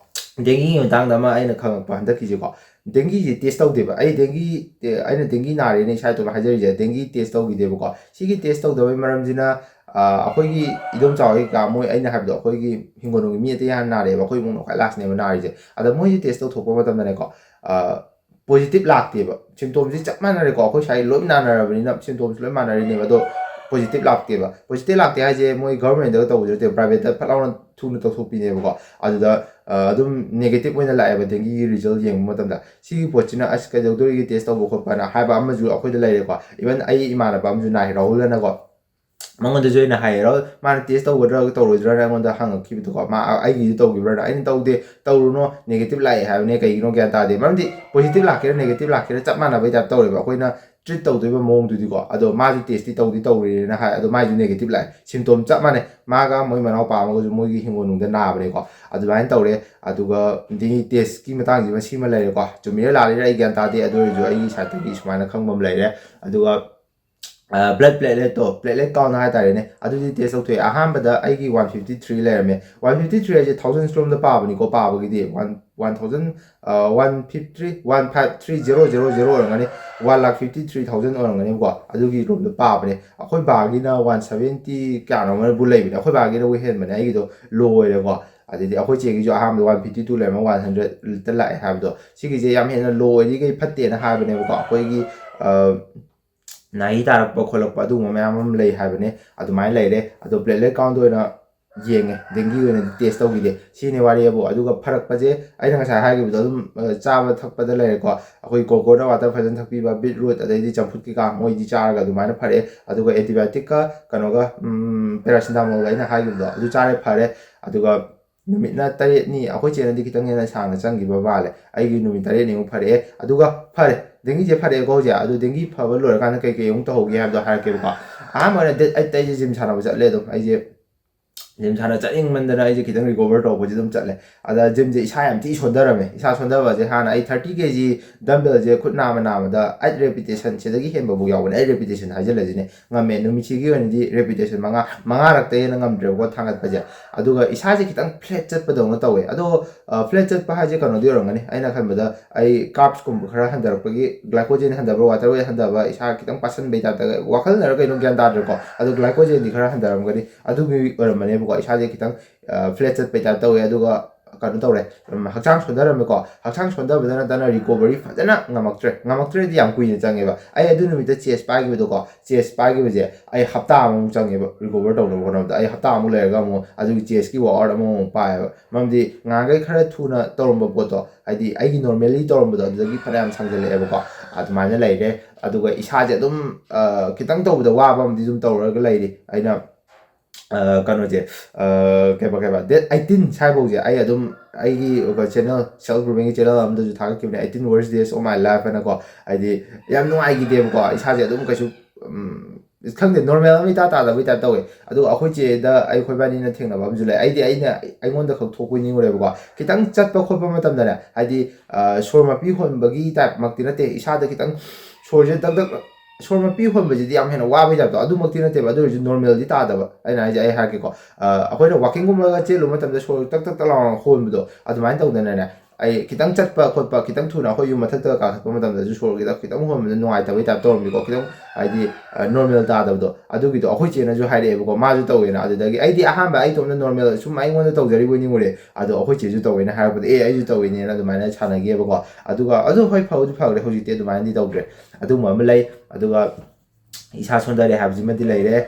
dengueꯒꯤ ꯃꯇꯥꯡꯗ ꯑꯃ ꯑꯩꯅ ꯈꯪꯉꯛꯄ ꯍꯟꯗꯛꯀꯤꯁꯦꯀꯣ, dengueꯁꯦ test ꯇꯧꯗꯦꯕ꯫ ꯑꯩ dengue, ꯑꯩꯅ dengue ꯅꯥꯔꯦꯅ ꯏꯁꯥ ꯏꯇꯣꯝꯇ ꯍꯥꯏꯖꯔꯤꯁꯦ, dengue test ꯇꯧꯈꯤꯗꯦꯕꯀꯣ꯫ ꯁꯤꯒꯤ test ꯇꯧꯗꯕꯩ ꯃꯔꯝꯁꯤꯅ, ꯑꯩꯈꯣꯏꯒꯤ ꯏꯗꯣꯝꯆꯥ ꯍꯣꯏ ꯀꯩꯀꯥ, ꯃꯣꯏ ꯑꯩꯅ ꯍꯥꯏꯕꯗꯣ, ꯑꯩꯈꯣꯏꯒꯤ ꯍꯤꯡꯒꯣꯜꯅꯨꯡꯒꯤ ꯃꯤ ꯑꯇꯩ ꯍꯥꯟꯅ ꯅꯥꯔꯦꯕ, ꯑꯩꯈꯣꯏ ꯏꯃꯨꯡꯅ ꯈ꯭ꯋꯥꯏ ꯂꯥꯁꯅꯦꯕ ꯅꯥꯔꯤꯁꯦ꯫ ꯑꯗ ꯃꯣꯏꯁꯦ ꯇꯦꯁ ꯇꯧꯊꯣꯛꯄ ꯃꯇꯝꯗꯅꯦꯀꯣ, ꯄꯣꯖꯤꯇꯤꯞ ꯂꯥꯛꯇꯦꯕ, ꯁꯤꯝꯇꯣꯝꯁꯤ ꯆꯞ ꯃꯥꯟꯅꯔꯦꯀꯣ, ꯑꯩꯈꯣꯏ ꯁ꯭ꯋꯥꯏ ꯂꯣꯏ ꯅꯥꯟꯅꯔꯕꯅꯤꯅ ꯁꯤꯝꯇꯣꯝꯁꯤ ꯂꯣꯏ ꯃꯥꯟꯅꯔꯤꯅꯦꯕ꯫ ꯑꯗꯣ ꯄꯣꯖꯤꯇꯤꯞ ꯂꯥꯛꯇꯦꯕ꯫ ꯄꯣꯖꯤꯇꯤꯞ ꯂꯥꯛꯇꯦ ꯍꯥꯏꯁꯦ ꯃꯣꯏ ꯒꯚꯔꯟꯃꯦꯟꯗꯒ ꯇꯧꯕꯁꯨ ꯅꯠꯇꯦꯕ, ꯄ꯭ꯔꯥꯏꯚꯦꯠꯇ ꯐꯠ ꯂꯥꯎꯅ ꯊꯨꯅ ꯇꯧꯊꯣꯛꯄꯤꯅꯦꯕꯀꯣ꯫ ꯑꯗꯨꯗ ꯑꯗꯨꯝ ꯅꯦꯒꯦꯇꯤꯞ ꯑꯣꯏꯅ ꯂꯥꯛꯑꯦꯕ ꯗꯦꯡꯒꯤꯒꯤ ꯔꯤꯖꯜ ꯌꯦꯡꯕ ꯃꯇꯝꯗ꯫ ꯁꯤꯒꯤ ꯄꯣꯠꯁꯤꯅ ꯑꯁ ꯀꯩꯗꯧꯗꯣꯔꯤꯒꯦ ꯇꯦꯁ ꯇꯧꯕ ꯈꯣꯠꯄꯅ ꯍꯥꯏꯕ ꯑꯃꯁꯨ ꯑꯩꯈꯣꯏꯗ ꯂꯩꯔꯦꯀꯣ꯫ ꯏꯚꯟ ꯑꯩ ꯏꯃꯥꯟꯅꯕ ꯑꯃꯁꯨ ꯅꯥꯏ, ꯔꯥꯍꯨꯜ ꯑꯅꯀꯣ, ꯃꯉꯣꯟꯗꯁꯨ ꯑꯩꯅ ꯍꯥꯏꯌꯦ, ꯔꯥꯍꯨꯜ, ꯃꯥꯅ ꯇꯦꯁ ꯇꯧꯒꯗ꯭ꯔꯥ ꯇꯧꯔꯣꯏꯗ꯭ꯔꯥꯅ ꯑꯩꯉꯣꯟꯗ ꯍꯪꯉꯛꯈꯤꯕꯗꯣꯀꯣ꯫ ꯃꯥ ꯑꯩꯒꯤꯗꯤ ꯇꯧꯈꯤꯕ꯭ꯔꯥꯅ, ꯑꯩꯅ ꯇꯧꯗꯦ, ꯇꯧꯔꯨꯅꯣ, ꯅꯦꯒꯦꯇꯤꯞ ꯂꯥꯛꯑꯦ ꯍꯥꯏꯕꯅꯦ, ꯀꯩꯒꯤꯅꯣ ꯒ꯭ꯌꯥꯟ ꯇꯥꯗꯦ꯫ ꯃꯔꯝꯗꯤ ꯄꯣꯖꯤꯇꯤꯞ ꯂꯥꯛꯀꯦꯔꯥ ꯅꯦꯒꯦꯇꯤꯞ ꯂꯥꯛꯀꯦꯔꯥ ꯆꯞ ꯃꯥꯟꯅꯕꯩ ꯇꯥꯏꯞ ꯇꯧꯔꯦꯕ ꯑꯩꯈꯣꯏꯅ ꯇ꯭ꯔꯤꯠ ꯇꯧꯗꯣꯏꯕ ꯃꯑꯣꯡꯗꯨꯗꯤꯀꯣ꯫ ꯑꯗꯣ ꯃꯥꯁꯨ ꯇꯦꯁꯇꯤ ꯇꯧꯗꯤ ꯇꯧꯔꯦꯅ ꯍꯥꯏ, ꯑꯗꯣ ꯃꯥꯏꯁꯨ ꯅꯦꯒꯦꯇꯤꯞ ꯂꯥꯛꯑꯦ, ꯁꯤꯝꯇꯣꯝ ꯆꯞ ꯃꯥꯟꯅꯩ꯫ ꯃꯥꯒ ꯃꯣꯏ ꯃꯅꯥꯎꯄꯥ ꯑꯃꯒꯁꯨ ꯃꯣꯏꯒꯤ ꯍꯤꯡꯒꯣꯜꯅꯨꯡꯗ ꯅꯥꯕꯅꯦꯀꯣ꯫ ꯑꯗꯨꯃꯥꯏꯅ ꯇꯧꯔꯦ꯫ ꯑꯗꯨꯒ ꯗꯦꯡꯒꯤ ꯇꯦꯁꯀꯤ ꯃꯇꯥꯡꯁꯤꯃ ꯁꯤꯃ ꯂꯩꯔꯦꯀꯣ꯫ ꯆꯨꯝꯃꯤꯔ ꯂꯥꯜꯂꯤꯔ ꯑꯩ ꯒ꯭ꯌꯥꯟ ꯇꯥꯗꯦ, ꯑꯗꯨ ꯑꯣꯏꯔꯁꯨ ꯑꯩꯒꯤ ꯁꯥꯏꯠꯇꯒꯤ ꯁꯨꯃꯥꯏꯅ ꯈꯪꯕ ꯑꯃ ꯂꯩꯔꯦ꯫ ꯑꯗꯨꯒ ꯕ꯭ꯂꯗ ꯄ꯭ꯂꯦꯠꯂꯦꯠꯇꯣ, ꯄ꯭ꯂꯦꯠꯂꯦꯠ ꯀꯥꯎꯟ ꯍꯥꯏꯇꯥꯔꯦꯅꯦ, ꯑꯗꯨꯗꯤ ꯇꯦꯁ ꯇꯧꯊꯣꯛꯑꯦ꯫ ꯑꯍꯥꯟꯕꯗ ꯑꯩꯒꯤ ꯋꯥꯟ ꯐꯤꯐꯇꯤ ꯊ꯭ꯔꯤ ꯂꯩꯔꯝꯃꯦ꯫ ꯋꯥꯟ ꯐꯤꯐꯇꯤ ꯊ꯭ꯔꯤ ꯍꯥꯏꯁꯦ ꯊꯥꯎꯖꯟ ꯁ꯭ꯂꯣꯝꯗ ꯄꯥꯕꯅꯤꯀꯣ, ꯄꯥꯕꯒꯤꯗꯤ one one thousand one five three zero zero zero ꯑꯣꯏꯔꯝꯒꯅꯤ, one lakh fifty three thousand ꯑꯣꯏꯔꯝꯒꯅꯦꯕꯀꯣ꯫ ꯑꯗꯨꯒꯤ ꯔꯣꯝꯗ ꯄꯥꯕꯅꯦ꯫ ꯑꯩꯈꯣꯏ ꯕꯥꯒꯤꯅ ꯋꯥꯟ ꯁꯚꯦꯟꯇꯤ ꯀꯌꯥꯅꯣ ꯑꯃꯕꯨ ꯂꯩꯕꯅꯦ, ꯑꯩꯈꯣꯏ ꯕꯥꯒꯤꯅꯕꯨ ꯍꯦꯟꯕꯅꯦ, ꯑꯩꯒꯤꯗꯣ ꯂꯣ ꯑꯣꯏꯔꯦꯀꯣ꯫ ꯑꯗꯩꯗꯤ ꯑꯩꯈꯣꯏ ꯆꯦꯒꯤꯁꯨ ꯑꯍꯥꯟꯕꯗ ꯋꯥꯟ ꯐꯤꯐꯇꯤ ꯇꯨ ꯂꯩꯔꯝꯃ ꯋꯥꯟ ꯍꯟꯗ꯭ꯔꯦꯗꯇ ꯂꯥꯛꯑꯦ ꯍꯥꯏꯕꯗꯣ, ꯁꯤꯒꯤꯁꯦ ꯌꯥꯝ ꯍꯦꯟꯅ ꯂꯣ ꯑꯣꯏꯔꯤꯈꯩ ꯐꯠꯇꯦꯅ ꯍꯥꯏꯕꯅꯦꯕꯀꯣ꯫ ꯑꯩꯈꯣꯏꯒꯤ ꯅꯥꯍꯤ ꯇꯥꯔꯛꯄ ꯈꯣꯠꯂꯛꯄ ꯑꯗꯨꯒꯨꯝꯕ ꯃꯌꯥꯝ ꯑꯃ ꯂꯩ ꯍꯥꯏꯕꯅꯦ꯫ ꯑꯗꯨꯃꯥꯏꯅ ꯂꯩꯔꯦ꯫ ꯑꯗꯣ ꯄ꯭ꯂꯦꯠꯂꯦꯠ ꯀꯥꯎꯟꯗ ꯑꯣꯏꯅ ꯌꯦꯡꯉꯦ, ꯗꯦꯡꯒꯤ ꯑꯣꯏꯅꯗꯤ ꯇꯦꯁ ꯇꯧꯈꯤꯗꯦ꯫ ꯁꯤꯅꯦ ꯋꯥꯔꯤ ꯑꯕꯨ꯫ ꯑꯗꯨꯒ ꯐꯔꯛꯄꯁꯦ ꯑꯩꯅ ꯉꯁꯥꯏ ꯍꯥꯏꯈꯤꯕꯗꯣ ꯑꯗꯨꯝ, ꯑ, ꯆꯥꯕ ꯊꯛꯄꯗ ꯂꯩꯔꯦꯀꯣ꯫ ꯑꯩꯈꯣꯏ ꯀꯣꯀꯣꯅꯠ ꯋꯥꯇꯔ ꯐꯖꯅ ꯊꯛꯄꯤꯕ, ꯕꯤꯠꯔꯨꯠ, ꯑꯗꯩꯗꯤ ꯆꯝꯐꯨꯠ ꯀꯩꯀꯥ, ꯃꯣꯏꯗꯤ ꯆꯥꯔꯒ ꯑꯗꯨꯃꯥꯏꯅ ꯐꯔꯛꯑꯦ꯫ ꯑꯗꯨꯒ ꯑꯦꯟꯇꯤꯕꯥꯏꯑꯣꯇꯤꯛꯀ ꯀꯩꯅꯣꯒ, ꯎꯝ, ꯄꯦꯔꯥꯁꯤꯇꯥꯃꯣꯜꯒ ꯑꯩꯅ ꯍꯥꯏꯈꯤꯕꯗꯣ ꯑꯗꯨ ꯆꯥꯔꯦ, ꯐꯔꯦ꯫ ꯑꯗꯨꯒ ꯅꯨꯃꯤꯠꯅ ꯇꯔꯦꯠꯅꯤ, ꯑꯩꯈꯣꯏ ꯆꯦꯅꯗꯤ ꯈꯤꯇꯪ ꯍꯦꯟꯅ ꯁꯥꯡꯅ ꯆꯪꯈꯤꯕ ꯃꯥꯜꯂꯦ꯫ ꯑꯩꯒꯤ ꯅꯨꯃꯤꯠ ꯇꯔꯦꯠꯅꯤꯃꯨꯛ ꯐꯔꯛꯑꯦ꯫ ꯑꯗꯨꯒ ꯐꯔꯦ, ꯗꯦꯡꯒꯤꯁꯦ ꯐꯔꯛꯑꯦꯀꯣ ꯍꯧꯖꯤꯛ꯫ ꯑꯗꯨ ꯗꯦꯡꯒꯤ ꯐꯕ ꯂꯣꯏꯔꯀꯥꯟꯗ ꯀꯩ ꯀꯩ ꯑꯃꯨꯛ ꯇꯧꯍꯧꯒꯦ ꯍꯥꯏꯕꯗꯣ ꯍꯥꯏꯔꯛꯀꯦꯕꯀꯣ꯫ ꯑꯍꯥꯟꯕ ꯑꯣꯏꯅ ꯗꯦꯠ ꯑꯩꯠꯇ ꯑꯩꯁꯦ ꯖꯤꯝ ꯁꯥꯟꯅꯕ ꯆꯠꯂꯦ꯫ ꯑꯗꯨꯝ ꯑꯩꯁꯦ ꯖꯤꯝ ꯁꯥꯟꯅ ꯆꯠꯅꯤꯡꯃꯟꯗꯅ ꯑꯩꯁꯦ ꯈꯤꯇꯪ ꯔꯤꯀꯣꯚꯔ ꯇꯧꯕꯁꯦ ꯑꯗꯨꯝ ꯆꯠꯂꯦ꯫ ꯑꯗ ꯖꯤꯝꯁꯦ ꯏꯁꯥ ꯌꯥꯝ ꯊꯤ ꯁꯣꯟꯊꯔꯝꯃꯦ꯫ ꯏꯁꯥ ꯁꯣꯟꯊꯕꯁꯦ ꯍꯥꯟꯅ ꯑꯩ ꯊꯥꯔꯇꯤ ꯀꯦ ꯖꯤ ꯗꯝꯕꯦꯜꯁꯦ ꯈꯨꯠ ꯅꯥꯝꯃ ꯅꯥꯝꯃꯗ ꯑꯩꯠ ꯔꯦꯄꯤꯇꯦꯁꯟ, ꯁꯤꯗꯒꯤ ꯍꯦꯟꯕꯐꯥꯎ ꯌꯥꯎꯕꯅꯦ꯫ ꯑꯩꯠ ꯔꯦꯄꯤꯇꯦꯁꯟ ꯍꯥꯏꯖꯜꯂꯁꯤꯅꯦ, ꯉꯝꯃꯦ꯫ ꯅꯨꯃꯤꯠꯁꯤꯒꯤ ꯑꯣꯏꯅꯗꯤ ꯔꯦꯄꯤꯇꯦꯁꯟ ꯃꯉꯥ, ꯃꯉꯥꯔꯛꯇ ꯍꯦꯟꯅ ꯉꯝꯗ꯭ꯔꯦꯕꯀꯣ ꯊꯥꯡꯒꯠꯄꯁꯦ꯫ ꯑꯗꯨꯒ ꯏꯁꯥꯁꯦ ꯈꯤꯇꯪ ꯐ꯭ꯂꯦꯠ ꯆꯠꯄꯗꯧꯅ ꯇꯧꯋꯦ꯫ ꯑꯗꯣ ꯐ꯭ꯂꯦꯠ ꯆꯠꯄ ꯍꯥꯏꯁꯦ ꯀꯩꯅꯣꯗꯤ ꯑꯣꯏꯔꯝꯒꯅꯤ, ꯑꯩꯅ ꯈꯟꯕꯗ ꯑꯩ ꯀꯥꯔꯞꯁꯀꯨꯝꯕ ꯈꯔ ꯍꯟꯊꯔꯛꯄꯒꯤ, ꯒ꯭ꯂꯥꯏꯀꯣꯖꯦꯟ ꯍꯟꯊꯕ꯭ꯔꯥ, ꯋꯥꯇꯔ ꯋꯦꯠ ꯍꯟꯊꯕ, ꯏꯁꯥ ꯈꯤꯇꯪ ꯄꯥꯁꯟꯕꯩ ꯇꯥꯏꯞꯇ, ꯋꯥꯈꯜꯅꯔ ꯀꯩꯅꯣ ꯒ꯭ꯌꯥꯟ ꯇꯥꯗ꯭ꯔꯦꯀꯣ꯫ ꯑꯗꯣ ꯒ꯭ꯂꯥꯏꯀꯣꯖꯦꯟꯗꯤ ꯈꯔ ꯍꯟꯊꯔꯝꯒꯅꯤ, ꯑꯗꯨꯒꯤ ꯑꯣꯏꯔꯝꯃꯅꯦꯕꯀꯣ꯫ ꯏꯁꯥꯁꯦ ꯈꯤꯇꯪ ꯐ꯭ꯂꯦꯠ ꯆꯠꯄꯩ ꯇꯥꯏꯞ ꯇꯧꯋꯦ꯫ ꯑꯗꯨꯒ ꯀꯩꯅꯣ ꯇꯧꯔꯦ, ꯎꯝ, ꯍꯛꯆꯥꯡ ꯁꯣꯟꯊꯔꯝꯃꯦꯀꯣ꯫ ꯍꯛꯆꯥꯡ ꯁꯣꯟꯊꯕꯗ ꯅꯠꯇꯅ ꯔꯤꯀꯣꯚꯔꯤ ꯐꯖꯅ ꯉꯝꯃꯛꯇ꯭ꯔꯦ꯫ ꯉꯝꯃꯛꯇ꯭ꯔꯦꯗꯤ ꯌꯥꯝ ꯀꯨꯏꯅ ꯆꯪꯉꯦꯕ꯫ ꯑꯩ ꯑꯗꯨ ꯅꯨꯃꯤꯠꯇ ꯆꯦꯁ ꯄꯥꯏꯈꯤꯕꯗꯣꯀꯣ, ꯆꯦꯁ ꯄꯥꯏꯈꯤꯕꯁꯦ ꯑꯩ ꯍꯞꯇꯥ ꯑꯃꯃꯨꯛ ꯆꯪꯉꯦꯕ ꯔꯤꯀꯣꯚꯔ ꯇꯧꯅꯕ ꯍꯣꯠꯅꯕꯗ꯫ ꯑꯩ ꯍꯞꯇꯥ ꯑꯃꯨꯛ ꯂꯩꯔꯒ ꯑꯃꯨꯛ ꯑꯗꯨꯒꯤ ꯆꯦꯁꯀꯤ ꯋꯥꯛꯑꯥꯎꯠ ꯑꯃꯃꯨꯛ ꯄꯥꯏꯌꯦꯕ꯫ ꯃꯔꯝꯗꯤ ꯉꯍꯥꯟꯈꯩ ꯈꯔ ꯊꯨꯅ ꯇꯧꯔꯝꯕ ꯄꯣꯠꯇꯣ, ꯍꯥꯏꯗꯤ ꯑꯩꯒꯤ ꯅꯣꯔꯃꯦꯜꯂꯤ ꯇꯧꯔꯝꯕꯗꯣ, ꯑꯗꯨꯗꯒꯤ ꯐꯅꯌꯥꯝ ꯁꯥꯡꯖꯜꯂꯛꯑꯦꯕꯀꯣ꯫ ꯑꯗꯨꯃꯥꯏꯅ ꯂꯩꯔꯦ꯫ ꯑꯗꯨꯒ ꯏꯁꯥꯁꯦ ꯑꯗꯨꯝ, ꯑ, ꯈꯤꯇꯪ ꯇꯧꯕꯗ ꯋꯥꯕ ꯑꯃꯗꯤ ꯑꯗꯨꯝ ꯇꯧꯔꯒ ꯂꯩꯔꯤ꯫ ꯑꯩꯅ, ꯑ, ꯀꯩꯅꯣꯁꯦ, ꯑ, ꯀꯩꯕ, ꯀꯩꯕ, ꯗꯦꯠ ꯑꯩꯠꯇꯤꯟ ꯁ꯭ꯋꯥꯏꯐꯥꯎꯁꯦ ꯑꯩ ꯑꯗꯨꯝ ꯑꯩꯒꯤ ꯆꯦꯅꯦꯜ, ꯁꯦꯜꯐ ꯒ꯭ꯔꯨꯃꯤꯡꯒꯤ ꯆꯦꯅꯦꯜ ꯑꯃꯗꯁꯨ ꯊꯥꯒꯠꯈꯤꯕꯅꯦ, "eighteen worst days of my life" ꯍꯥꯏꯅꯀꯣ꯫ ꯍꯥꯏꯗꯤ ꯌꯥꯝ ꯅꯨꯡꯉꯥꯏꯈꯤꯗꯦꯕꯀꯣ꯫ ꯏꯁꯥꯁꯦ ꯑꯗꯨꯝ ꯀꯩꯁꯨ, ꯎꯝ, ꯈꯪꯗꯦ, ꯅꯣꯔꯃꯦꯜ ꯑꯃ ꯏꯇꯥ ꯇꯥꯗꯕꯩ ꯇꯥꯏꯞ ꯇꯧꯋꯦ꯫ ꯑꯗꯨꯒ ꯑꯩꯈꯣꯏ ꯆꯦꯗ, ꯑꯩꯈꯣꯏ ꯕꯥꯅꯤꯅ ꯊꯦꯡꯅꯕ ꯑꯃꯁꯨ ꯂꯩ꯫ ꯑꯩꯗꯤ ꯑꯩꯅ, ꯑꯩꯉꯣꯟꯗ ꯈꯛ ꯊꯣꯛꯄꯣꯏ ꯅꯤꯡꯉꯨꯔꯦꯕꯀꯣ꯫ ꯈꯤꯇꯪ ꯆꯠꯄ ꯈꯣꯠꯄ ꯃꯇꯝꯗꯅꯦ, ꯍꯥꯏꯗꯤ, ꯑ, ꯁꯣꯔ ꯃꯄꯤ ꯍꯣꯟꯕꯒꯤ ꯇꯥꯏꯞꯃꯛꯇꯤ ꯅꯠꯇꯦ, ꯏꯁꯥꯗ ꯈꯤꯇꯪ ꯁꯣꯔꯁꯦ ꯗꯛ ꯗꯛ, ꯁꯣꯔ ꯃꯄꯤ ꯍꯣꯟꯕꯁꯤꯗꯤ ꯌꯥꯝ ꯍꯦꯟꯅ ꯋꯥꯕꯒꯤ ꯇꯥꯏꯞꯇꯣ ꯑꯗꯨꯃꯛꯇꯤ ꯅꯠꯇꯦꯕ꯫ ꯑꯗꯨ ꯑꯣꯏꯔꯁꯨ ꯅꯣꯔꯃꯦꯜꯗꯤ ꯇꯥꯗꯕ꯫ ꯑꯩꯅ ꯍꯥꯏꯁꯦ, ꯑꯩ ꯍꯥꯏꯔꯛꯀꯦꯀꯣ, ꯑ, ꯑꯩꯈꯣꯏꯅ ꯋꯥꯀꯤꯡꯒꯨꯝꯕꯒ ꯆꯦꯜꯂꯨꯕ ꯃꯇꯝꯗ ꯁꯣꯔ ꯇꯛ ꯇꯛ ꯇꯛ ꯂꯥꯎꯅ ꯍꯣꯟꯕꯗꯣ, ꯑꯗꯨꯃꯥꯏꯅ ꯇꯧꯗꯅꯅꯦ, ꯑꯩ ꯈꯤꯇꯪ ꯆꯠꯄ ꯈꯣꯠꯄ, ꯈꯤꯇꯪ ꯊꯨꯅ ꯑꯩꯈꯣꯏ ꯌꯨꯝ ꯃꯊꯛꯇ ꯀꯥꯈꯠꯄ ꯃꯇꯝꯗꯁꯨ ꯁꯣꯔ ꯈꯤꯇꯪ, ꯈꯤꯇꯪ ꯍꯣꯟꯕꯗ ꯅꯨꯡꯉꯥꯏꯇꯕꯩ ꯇꯥꯏꯞ ꯇꯧꯔꯝꯃꯤꯀꯣ꯫ ꯈꯤꯇꯪ, ꯍꯥꯏꯗꯤ, ꯑ, ꯅꯣꯔꯃꯦꯜ ꯇꯥꯗꯕꯗꯣ, ꯑꯗꯨꯒꯤꯗꯣ ꯑꯩꯈꯣꯏ ꯆꯦꯅꯁꯨ ꯍꯥꯏꯔꯛꯑꯦꯕꯀꯣ꯫ ꯃꯥꯁꯨ ꯇꯧꯋꯦꯅ꯫ ꯑꯗꯨꯗꯒꯤ ꯑꯩꯗꯤ ꯑꯍꯥꯟꯕ ꯑꯩ ꯏꯇꯣꯝꯇ ꯅꯣꯔꯃꯦꯜ ꯁꯨꯝ ꯑꯩꯉꯣꯟꯗ ꯇꯧꯖꯔꯤꯕꯣꯏ ꯅꯤꯡꯉꯨꯔꯦ꯫ ꯑꯗꯣ ꯑꯩꯈꯣꯏ ꯆꯦꯁꯨ ꯇꯧꯋꯦꯅ ꯍꯥꯏꯔꯛꯄꯗ, "ꯑꯦ, ꯑꯩꯁꯨ ꯇꯧꯋꯤꯅꯦꯅ" ꯑꯗꯨꯃꯥꯏꯅ ꯁꯥꯟꯅꯈꯤꯑꯕꯀꯣ꯫ ꯑꯗꯨꯒ ꯑꯗꯨ ꯍꯣꯏ, ꯐꯕꯨꯗꯤ ꯐꯈ꯭ꯔꯦ, ꯍꯧꯖꯤꯛꯇꯤ ꯑꯗꯨꯃꯥꯏꯅꯗꯤ ꯇꯧꯗ꯭ꯔꯦ꯫ ꯑꯗꯨꯒꯨꯝꯕ ꯑꯃ ꯂꯩ꯫ ꯑꯗꯨꯒ ꯏꯁꯥ ꯁꯣꯟꯊꯔꯦ ꯍꯥꯏꯕꯁꯤꯃꯗꯤ ꯂꯩꯔꯦ꯫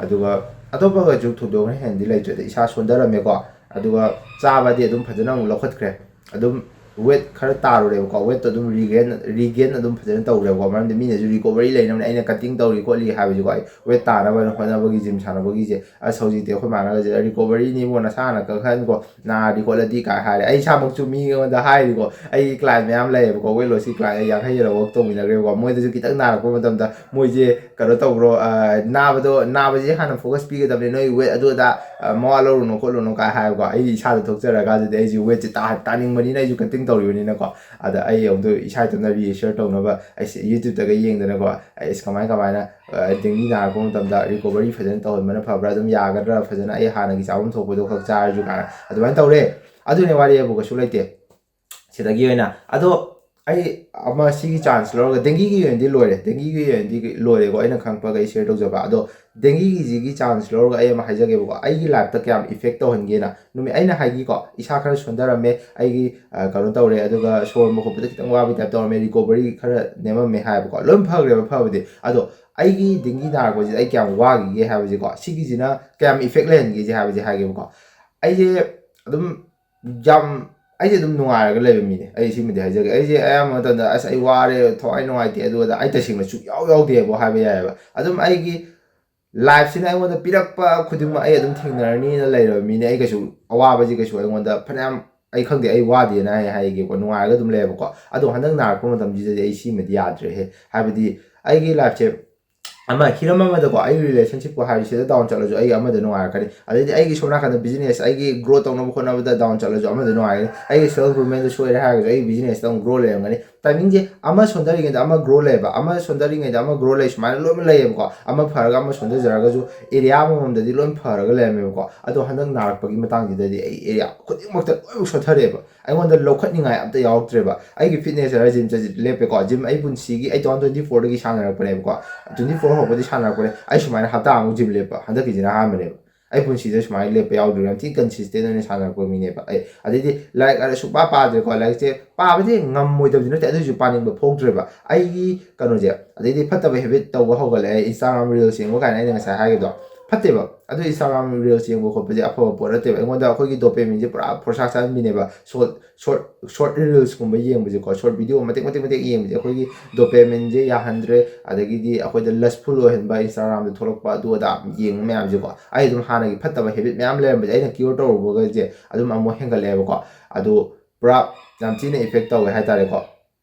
ꯑꯗꯨꯒ ꯑꯇꯣꯞꯄꯒꯁꯨ ꯊꯣꯏꯗꯣꯛꯅ ꯍꯦꯟꯅꯗꯤ ꯂꯩꯇ꯭ꯔꯦꯗ꯫ ꯏꯁꯥ ꯁꯣꯟꯊꯔꯝꯃꯦꯀꯣ꯫ ꯑꯗꯨꯒ ꯆꯥꯕꯗꯤ ꯑꯗꯨꯝ ꯐꯖꯅ ꯑꯃꯨꯛ ꯂꯧꯈꯠꯈ꯭ꯔꯦ꯫ ꯑꯗꯨꯝ ꯋꯦꯠ ꯈꯔ ꯇꯥꯔꯨꯔꯦꯕꯀꯣ, ꯋꯦꯠꯇꯣ ꯑꯗꯨꯝ ꯔꯤꯒꯦꯟ ꯔꯤꯒꯦꯟ ꯑꯗꯨꯝ ꯐꯖꯅ ꯇꯧꯔꯦꯕꯀꯣ꯫ ꯃꯔꯝꯗꯤ ꯃꯤꯅꯁꯨ ꯔꯤꯀꯣꯕꯔꯤ ꯂꯩꯅꯕꯅꯦ, ꯑꯩꯅ ꯀꯠꯇꯤꯡ ꯇꯧꯔꯤ ꯈꯣꯠꯂꯤ ꯍꯥꯏꯕꯁꯤꯀꯣ, ꯑꯩ ꯋꯦꯠ ꯇꯥꯅꯕ ꯍꯣꯠꯅꯕꯒꯤ, ꯖꯤꯝ ꯁꯥꯟꯅꯕꯒꯤꯁꯦ꯫ ꯑꯁ, ꯍꯧꯖꯤꯛꯇꯤ ꯑꯩꯈꯣꯏ ꯃꯥꯟꯅꯒꯁꯦ, "ꯔꯤꯀꯣꯕꯔꯤꯅꯤꯕꯣ, ꯅꯁꯥꯅ ꯀꯛꯍꯟꯀꯣ, ꯅꯥꯔꯗꯤ ꯈꯣꯠꯂꯗꯤ" ꯀꯥꯏ ꯍꯥꯏꯔꯦ꯫ ꯑꯩ ꯏꯁꯥꯃꯛꯁꯨ ꯃꯤꯉꯣꯟꯗ ꯍꯥꯏꯔꯤꯀꯣ, ꯑꯩꯒꯤ ꯀ꯭ꯂꯥꯏꯟ ꯃꯌꯥꯝ ꯂꯩꯌꯦꯕꯀꯣ, ꯋꯦꯠ ꯂꯣꯁꯀꯤ ꯀ꯭ꯂꯥꯏꯟ, ꯑꯩ ꯌꯥꯡꯈꯩ ꯍꯦꯟꯅ ꯋꯥꯛ ꯇꯧꯃꯤꯟꯅꯈ꯭ꯔꯦꯕꯀꯣ꯫ ꯃꯣꯏꯗꯁꯨ ꯈꯤꯇꯪ ꯅꯥꯔꯛꯄ ꯃꯇꯝꯗ ꯃꯣꯏꯁꯦ ꯀꯩꯅꯣ ꯇꯧꯕ꯭ꯔꯣ, ꯑ, ꯅꯥꯕꯗꯣ, ꯅꯥꯕꯁꯦ ꯍꯥꯟꯅ ꯐꯣꯀꯁ ꯄꯤꯒꯗꯕꯅꯤ, ꯅꯣꯏ ꯋꯦꯠ ꯑꯗꯨ ꯑꯗꯥ, ꯑ, ꯃꯋꯥ ꯂꯧꯔꯨꯅꯨ ꯈꯣꯠꯂꯨꯅꯨ ꯀꯥꯏ ꯍꯥꯏꯕꯀꯣ꯫ ꯑꯩ ꯏꯁꯥꯗ ꯊꯣꯛꯆꯔꯀꯥꯟꯗꯗꯤ ꯑꯩꯁꯦ ꯋꯦꯠꯁꯦ ꯇꯥ-, ꯇꯥꯅꯤꯡꯕꯅꯤꯅ ꯑꯩꯁꯨ ꯀꯠꯇꯤꯡ ꯇꯧꯔꯤꯕꯅꯤꯅꯀꯣ꯫ ꯑꯗ ꯑꯩ ꯑꯃꯨꯛꯇ ꯏꯁꯥ ꯏꯇꯣꯝꯇ ꯔꯤꯁꯔꯁ ꯇꯧꯅꯕ ꯑꯩꯁꯦ ꯌꯨꯇ꯭ꯌꯨꯕꯇꯒ ꯌꯦꯡꯗꯅꯀꯣ, ꯑꯩꯁ ꯀꯃꯥꯏ ꯀꯃꯥꯏꯅ, ꯑ, ꯗꯦꯡꯒꯤ ꯅꯥꯔꯛꯄ ꯃꯇꯝꯗ ꯔꯤꯀꯣꯕꯔꯤ ꯐꯖꯅ ꯇꯧꯍꯟꯕꯅ ꯐꯕ꯭ꯔꯥ, ꯑꯗꯨꯝ ꯌꯥꯒꯗ꯭ꯔꯥ, ꯐꯖꯅ ꯑꯩ ꯍꯥꯟꯅꯒꯤ ꯆꯥꯐꯝ ꯊꯣꯛꯄꯗꯣ ꯈꯛ ꯆꯥꯔꯁꯨ ꯀꯥꯏꯅ ꯑꯗꯨꯃꯥꯏꯅ ꯇꯧꯔꯦ꯫ ꯑꯗꯨꯅꯦ ꯋꯥꯔꯤ ꯍꯥꯏꯕꯨ ꯀꯩꯁꯨ ꯂꯩꯇꯦ꯫ ꯁꯤꯗꯒꯤ ꯑꯣꯏꯅ ꯑꯗꯣ ꯑꯩ ꯑꯃ ꯁꯤꯒꯤ ꯆꯥꯟꯁ ꯂꯧꯔꯒ, ꯗꯦꯡꯒꯤꯒꯤ ꯑꯣꯏꯅꯗꯤ ꯂꯣꯏꯔꯦ, ꯗꯦꯡꯒꯤꯒꯤ ꯑꯣꯏꯅꯗꯤ ꯂꯣꯏꯔꯦꯀꯣ, ꯑꯩꯅ ꯈꯪꯉꯛꯄꯒ ꯑꯩ ꯁꯤꯌꯔ ꯇꯧꯖꯕ꯫ ꯑꯗꯣ ꯗꯦꯡꯒꯤꯒꯤꯁꯤꯒꯤ ꯆꯥꯟꯁ ꯂꯧꯔꯒ ꯑꯩ ꯑꯃ ꯍꯥꯏꯖꯒꯦꯕꯀꯣ, ꯑꯩꯒꯤ ꯂꯥꯏꯐꯇ ꯀꯌꯥꯝ ꯏꯐꯦꯛ ꯇꯧꯍꯟꯒꯦꯅ꯫ ꯅꯨꯃꯤꯠ ꯑꯩꯅ ꯍꯥꯏꯈꯤꯀꯣ, ꯏꯁꯥ ꯈꯔ ꯁꯣꯟꯊꯔꯝꯃꯦ, ꯑꯩꯒꯤ, ꯑ, ꯀꯩꯅꯣ ꯇꯧꯔꯦ, ꯑꯗꯨꯒ ꯁꯣꯔ ꯍꯣꯟꯕ ꯈꯣꯠꯄꯗ ꯈꯤꯇꯪ ꯋꯥꯕꯒꯤ ꯇꯥꯏꯞ ꯇꯧꯔꯝꯃꯦ, ꯔꯤꯀꯣꯕꯔꯤ ꯈꯔ ꯅꯦꯝꯃꯝꯃꯦ ꯍꯥꯏꯕꯀꯣ, ꯂꯣꯏ ꯐꯈ꯭ꯔꯦꯕ ꯐꯕꯗꯤ꯫ ꯑꯗꯣ ꯑꯩꯒꯤ ꯗꯦꯡꯒꯤ ꯅꯥꯔꯛꯄꯁꯤꯗ ꯑꯩ ꯀꯌꯥꯝ ꯋꯥꯈꯤꯒꯦ ꯍꯥꯏꯕꯁꯦꯀꯣ, ꯁꯤꯒꯤꯁꯤꯅ ꯀꯌꯥꯝ ꯏꯐꯦꯛ ꯂꯩꯍꯟꯒꯦꯁꯦ ꯍꯥꯏꯕꯁꯦ ꯍꯥꯏꯒꯦꯕꯀꯣ꯫ ꯑꯩꯁꯦ ꯑꯗꯨꯝ ꯌꯥꯝ, ꯑꯩꯁꯦ ꯑꯗꯨꯝ ꯅꯨꯡꯉꯥꯏꯔꯒ ꯂꯩꯕ ꯃꯤꯅꯦ꯫ ꯑꯩ ꯁꯤꯃꯗꯤ ꯍꯥꯏꯖꯒꯦ, ꯑꯩꯁꯦ ꯑꯌꯥꯝꯕ ꯃꯇꯝꯗ "ꯑꯁ, ꯑꯩ ꯋꯥꯔꯦ, ꯊꯋꯥꯏ ꯅꯨꯡꯉꯥꯏꯇꯦ", ꯑꯗꯨ ꯑꯗꯥ ꯑꯩ ꯇꯁꯦꯡꯅ ꯁꯨꯛꯌꯥꯎ ꯌꯥꯎꯗꯦꯕ ꯍꯥꯏꯕ ꯌꯥꯏꯑꯕ꯫ ꯑꯗꯨꯝ ꯑꯩꯒꯤ ꯂꯥꯏꯐꯁꯤꯅ ꯑꯩꯉꯣꯟꯗ ꯄꯤꯔꯛꯄ ꯈꯨꯗꯤꯡꯃꯛ ꯑꯩ ꯑꯗꯨꯝ ꯊꯦꯡꯅꯔꯅꯤꯅ ꯂꯩꯔꯕ ꯃꯤꯅꯦ꯫ ꯑꯩ ꯀꯩꯁꯨ, ꯑꯋꯥꯕꯁꯤ ꯀꯩꯁꯨ ꯑꯩꯉꯣꯟꯗ ꯐꯅꯌꯥꯝ, ꯑꯩ ꯈꯪꯗꯦ, ꯑꯩ ꯋꯥꯗꯦꯅ ꯑꯩ ꯍꯥꯏꯒꯦꯀꯣ, ꯅꯨꯡꯉꯥꯏꯔꯒ ꯑꯗꯨꯝ ꯂꯩꯌꯦꯕꯀꯣ꯫ ꯑꯗꯣ ꯍꯟꯗꯛ ꯅꯥꯔꯛꯄ ꯃꯇꯝꯁꯤꯗꯗꯤ ꯑꯩ ꯁꯤꯃꯗꯤ ꯌꯥꯗ꯭ꯔꯦꯍꯦ꯫ ꯍꯥꯏꯕꯗꯤ ꯑꯩꯒꯤ ꯂꯥꯏꯐꯁꯦ ꯑꯃ ꯍꯤꯔꯝ ꯑꯃꯗꯀꯣ, ꯑꯩꯒꯤ ꯔꯤꯂꯦꯁꯟꯁꯤꯞꯄꯨ ꯍꯥꯏꯔꯁꯨ, ꯁꯤꯗ ꯗꯥꯎꯟ ꯆꯠꯂꯁꯨ ꯑꯩ ꯑꯃꯗ ꯅꯨꯡꯉꯥꯏꯔꯛꯀꯅꯤ꯫ ꯑꯗꯩꯗꯤ ꯑꯩꯒꯤ ꯁꯣꯝ ꯅꯥꯀꯟꯗ ꯕꯤꯖꯤꯅꯦꯁ, ꯑꯩꯒꯤ ꯒ꯭ꯔꯣ ꯇꯧꯅꯕ ꯍꯣꯠꯅꯕꯗ ꯗꯥꯎꯟ ꯆꯠꯂꯁꯨ ꯑꯃꯗ ꯅꯨꯡꯉꯥꯏꯒꯅꯤ꯫ ꯑꯩꯒꯤ ꯁꯦꯜꯐ ꯏꯝꯄ꯭ꯔꯨꯚꯃꯦꯟꯗ ꯁꯣꯏꯔꯦ ꯍꯥꯏꯔꯒꯁꯨ ꯑꯩꯒꯤ ꯕꯤꯖꯤꯅꯦꯁꯇ ꯑꯃꯨꯛ ꯒ꯭ꯔꯣ ꯂꯩꯔꯝꯒꯅꯤ꯫ ꯇꯥꯏꯃꯤꯡꯁꯦ ꯑꯃ ꯁꯣꯟꯊꯔꯤꯉꯩꯗ ꯑꯃ ꯒ꯭ꯔꯣ ꯂꯩꯌꯦꯕ, ꯑꯃ ꯁꯣꯟꯊꯔꯤꯉꯩꯗ ꯑꯃ ꯒ꯭ꯔꯣ ꯂꯩ, ꯁꯨꯃꯥꯏꯅ ꯂꯣꯏꯅꯃꯛ ꯂꯩꯌꯦꯕꯀꯣ꯫ ꯑꯃ ꯐꯔꯒ ꯑꯃ ꯁꯣꯟꯊꯖꯔꯒꯁꯨ ꯑꯦꯔꯤꯌꯥ ꯑꯃꯃꯝꯗꯗꯤ ꯂꯣꯏ ꯐꯔꯒ ꯂꯩꯔꯝꯃꯦꯕꯀꯣ꯫ ꯑꯗꯣ ꯍꯟꯗꯛ ꯅꯥꯔꯛꯄꯒꯤ ꯃꯇꯥꯡꯁꯤꯗꯗꯤ ꯑꯩ ꯑꯦꯔꯤꯌꯥ ꯈꯨꯗꯤꯡꯃꯛꯇ ꯂꯣꯏꯅꯃꯛ ꯁꯣꯟꯊꯔꯛꯑꯦꯕ꯫ ꯑꯩꯉꯣꯟꯗ ꯂꯧꯈꯠꯅꯤꯡꯉꯥꯏ ꯑꯝꯇ ꯌꯥꯎꯔꯛꯇ꯭ꯔꯦꯕ꯫ ꯑꯩꯒꯤ ꯐꯤꯠꯅꯦꯁ ꯍꯥꯏꯔ ꯖꯤꯝ ꯆꯠꯁꯤ ꯂꯦꯞꯄꯦꯀꯣ꯫ ꯖꯤꯝ ꯑꯩ ꯄꯨꯟꯁꯤꯒꯤ, ꯑꯩ two thousand twenty fourꯗꯒꯤ ꯁꯥꯟꯅꯔꯛꯄꯅꯦꯕꯀꯣ꯫ Twenty four ꯍꯧꯕꯗꯤ ꯁꯥꯟꯅꯔꯛꯄꯅꯦ꯫ ꯑꯩ ꯁꯨꯃꯥꯏꯅ ꯍꯞꯇꯥ ꯑꯃꯨꯛ ꯖꯤꯝ ꯂꯦꯞꯄ ꯍꯟꯗꯛꯀꯤꯁꯤꯅ ꯑꯍꯥꯟꯕꯅꯦꯕ꯫ ꯑꯩ ꯄꯨꯟꯁꯤꯗ ꯁꯨꯃꯥꯏꯅ ꯂꯦꯞꯄ ꯌꯥꯎꯗ꯭ꯔꯤꯕ, ꯌꯥꯝ ꯊꯤ ꯀꯟꯁꯤꯁꯇꯦꯟ ꯑꯣꯏꯅ ꯁꯥꯟꯅꯔꯛꯄ ꯃꯤꯅꯦꯕ ꯑꯩ꯫ ꯑꯗꯩꯗꯤ ꯂꯥꯏꯔꯤꯛ ꯍꯥꯏꯔ ꯁꯨꯡꯄꯥ ꯄꯥꯗ꯭ꯔꯦꯀꯣ꯫ ꯂꯥꯏꯔꯤꯛꯁꯦ ꯄꯥꯕꯗꯤ ꯉꯝꯃꯣꯏꯗꯕꯗꯤ ꯅꯠꯇꯦ, ꯑꯗꯨꯑꯣꯏꯁꯨ ꯄꯥꯅꯤꯡꯕ ꯐꯥꯎꯗ꯭ꯔꯦꯕ꯫ ꯑꯩꯒꯤ ꯀꯩꯅꯣꯁꯦ, ꯑꯗꯩꯗꯤ ꯐꯠꯇꯕ ꯍꯦꯕꯤꯠ ꯇꯧꯕ ꯍꯧꯒꯠꯂꯛꯑꯦ, Instagram reels ꯌꯦꯡꯕ ꯀꯥꯏꯅ ꯑꯩꯅ ꯉꯁꯥꯏ ꯍꯥꯏꯈꯤꯕꯗꯣ꯫ ꯐꯠꯇꯦꯕ꯫ ꯑꯗꯨ Instagram reels ꯌꯦꯡꯕ ꯈꯣꯠꯄꯁꯦ ꯑꯐꯕ ꯄꯣꯠ ꯅꯠꯇꯦꯕ꯫ ꯑꯩꯉꯣꯟꯗ ꯑꯩꯈꯣꯏꯒꯤ dopamineꯁꯦ ꯄꯨꯔꯥ ꯐꯣꯔꯁꯥ ꯆꯥꯍꯟꯕꯤꯅꯦꯕ꯫ Short short short reelsꯀꯨꯝꯕ ꯌꯦꯡꯕꯁꯦꯀꯣ, short video ꯃꯇꯦꯛ ꯃꯇꯦꯛ ꯃꯇꯦꯛ ꯌꯦꯡꯕꯁꯦ ꯑꯩꯈꯣꯏꯒꯤ dopamineꯁꯦ ꯌꯥꯍꯟꯗ꯭ꯔꯦ꯫ ꯑꯗꯒꯤꯗꯤ ꯑꯩꯈꯣꯏꯗ lustful ꯑꯣꯏꯍꯟꯕ, Instagramꯗ ꯊꯣꯛꯂꯛꯄ ꯑꯗꯨ ꯑꯗꯥ ꯌꯦꯡꯕ ꯃꯌꯥꯝꯁꯦꯀꯣ꯫ ꯑꯩ ꯑꯗꯨꯝ ꯍꯥꯟꯅꯒꯤ ꯐꯠꯇꯕ habit ꯃꯌꯥꯝ ꯂꯩꯔꯝꯕꯁꯦ ꯑꯩꯅ cure ꯇꯧꯔꯨꯕꯒꯁꯦ ꯑꯗꯨꯝ ꯑꯃꯨꯛ ꯍꯦꯟꯒꯠꯂꯛꯑꯦꯕꯀꯣ꯫ ꯑꯗꯨ ꯄꯨꯔꯥ ꯌꯥꯝ ꯊꯤꯅ effect ꯇꯧꯋꯦ ꯍꯥꯏꯇꯥꯔꯦꯀꯣ꯫